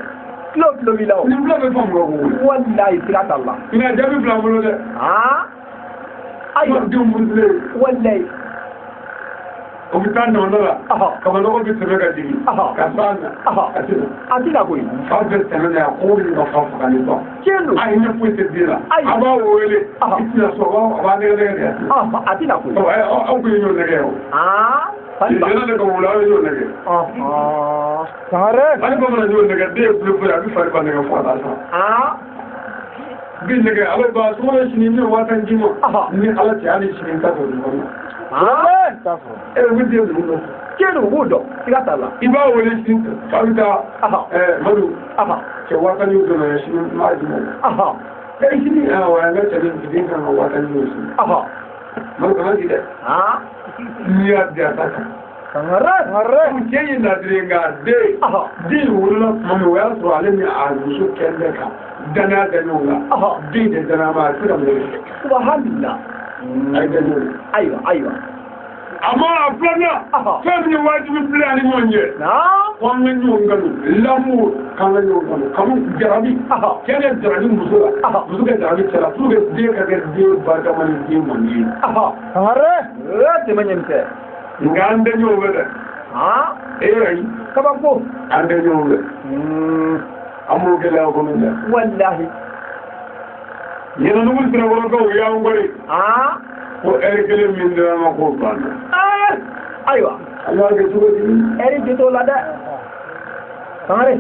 Kilo kilo b'i la o. Nin fila bɛ faamu ka ko. Walayi siga t'a la. Nka jaabi fila bolo dɛ. Ayiwa. Denw murutilen. Walayi. O bɛ taa nɔnɔ la. Kabanɔgɔ bɛ tɛmɛ ka jigin. Ka s'a na. A tɛ na. A tɛ na koyi. Fa bɛ tɛmɛ na a ko min ka fa faga ni ba. Tiɲɛ don. Ayi ne foyi tɛ den la. Ayi. A b'a wele. I tɛna sɔn a b'a nɛgɛ nɛgɛ de. A tɛ na koyi. Aw kun ye ɲɔgɔn nɛgɛ o. Faliba. Jɛnɛ de ka wuli aw ye ɲɔgɔn nɛgɛ. Sangare. Hali bamanan ɲɔgɔn nɛgɛ den ye kulo foyi a bɛ fari ba nɛgɛ fo ka taa san. Bi nɛgɛ ala ba sumaworo sini n bɛ 50 d'i ma. Ni ala cɛ hali sini n t'a sɔrɔ nin kɔnɔ. T'a sɔrɔ. U bɛ den ninnu nɔfɛ. Tiɲɛ don u b'o dɔn siga t'a la. I b'a wele sini k'a bɛ taa Madu cɛ 50 y'o dɔn sini n b'a d'i ma. Sini awɔ n ka cɛ den kan ka 50 y'o sini. Madu kana di dɛ. N'i y'a di a ta kan. Sangare. Sangare. Cɛ ye ladiri nka den wolola tuma min o y'a sɔrɔ ale ni a muso kɛlen bɛ ka danaya da ɲɔgɔn kan. Den tɛ danaya ma a tɛ se ka minɛ kɛ. Subahana. A ye da ɲɔgɔn kan. Ayiwa ayiwa. A ma a filanan fɛn min ye wajibi bilen ani ɲɔgɔn cɛ. Ko an ka ɲɔgɔn kanu l'amour k'an ka ɲɔgɔn kanu kanu jarabi cɛ ka jarabi muso la muso ka jarabi cɛ la pour que den ka kɛ den barikama ni den mandi ye. Sangare. Tɛmɛ ɲɛmisɛn. Nka an tɛ ɲɔgɔn fɛ dɛ. Ayi. Kabako. An tɛ ɲɔgɔn fɛ. An b'o gɛlɛya kɔnɔ dɛ. Walahi. Ɲinɛnugu sirakɔrɔkaw y'an kɔri. Ko ɛri kelen min dira an ma k'o banna. Ayiwa. An b'a kɛ cogo di? Ɛri jɔ t'o la dɛ. Sangare.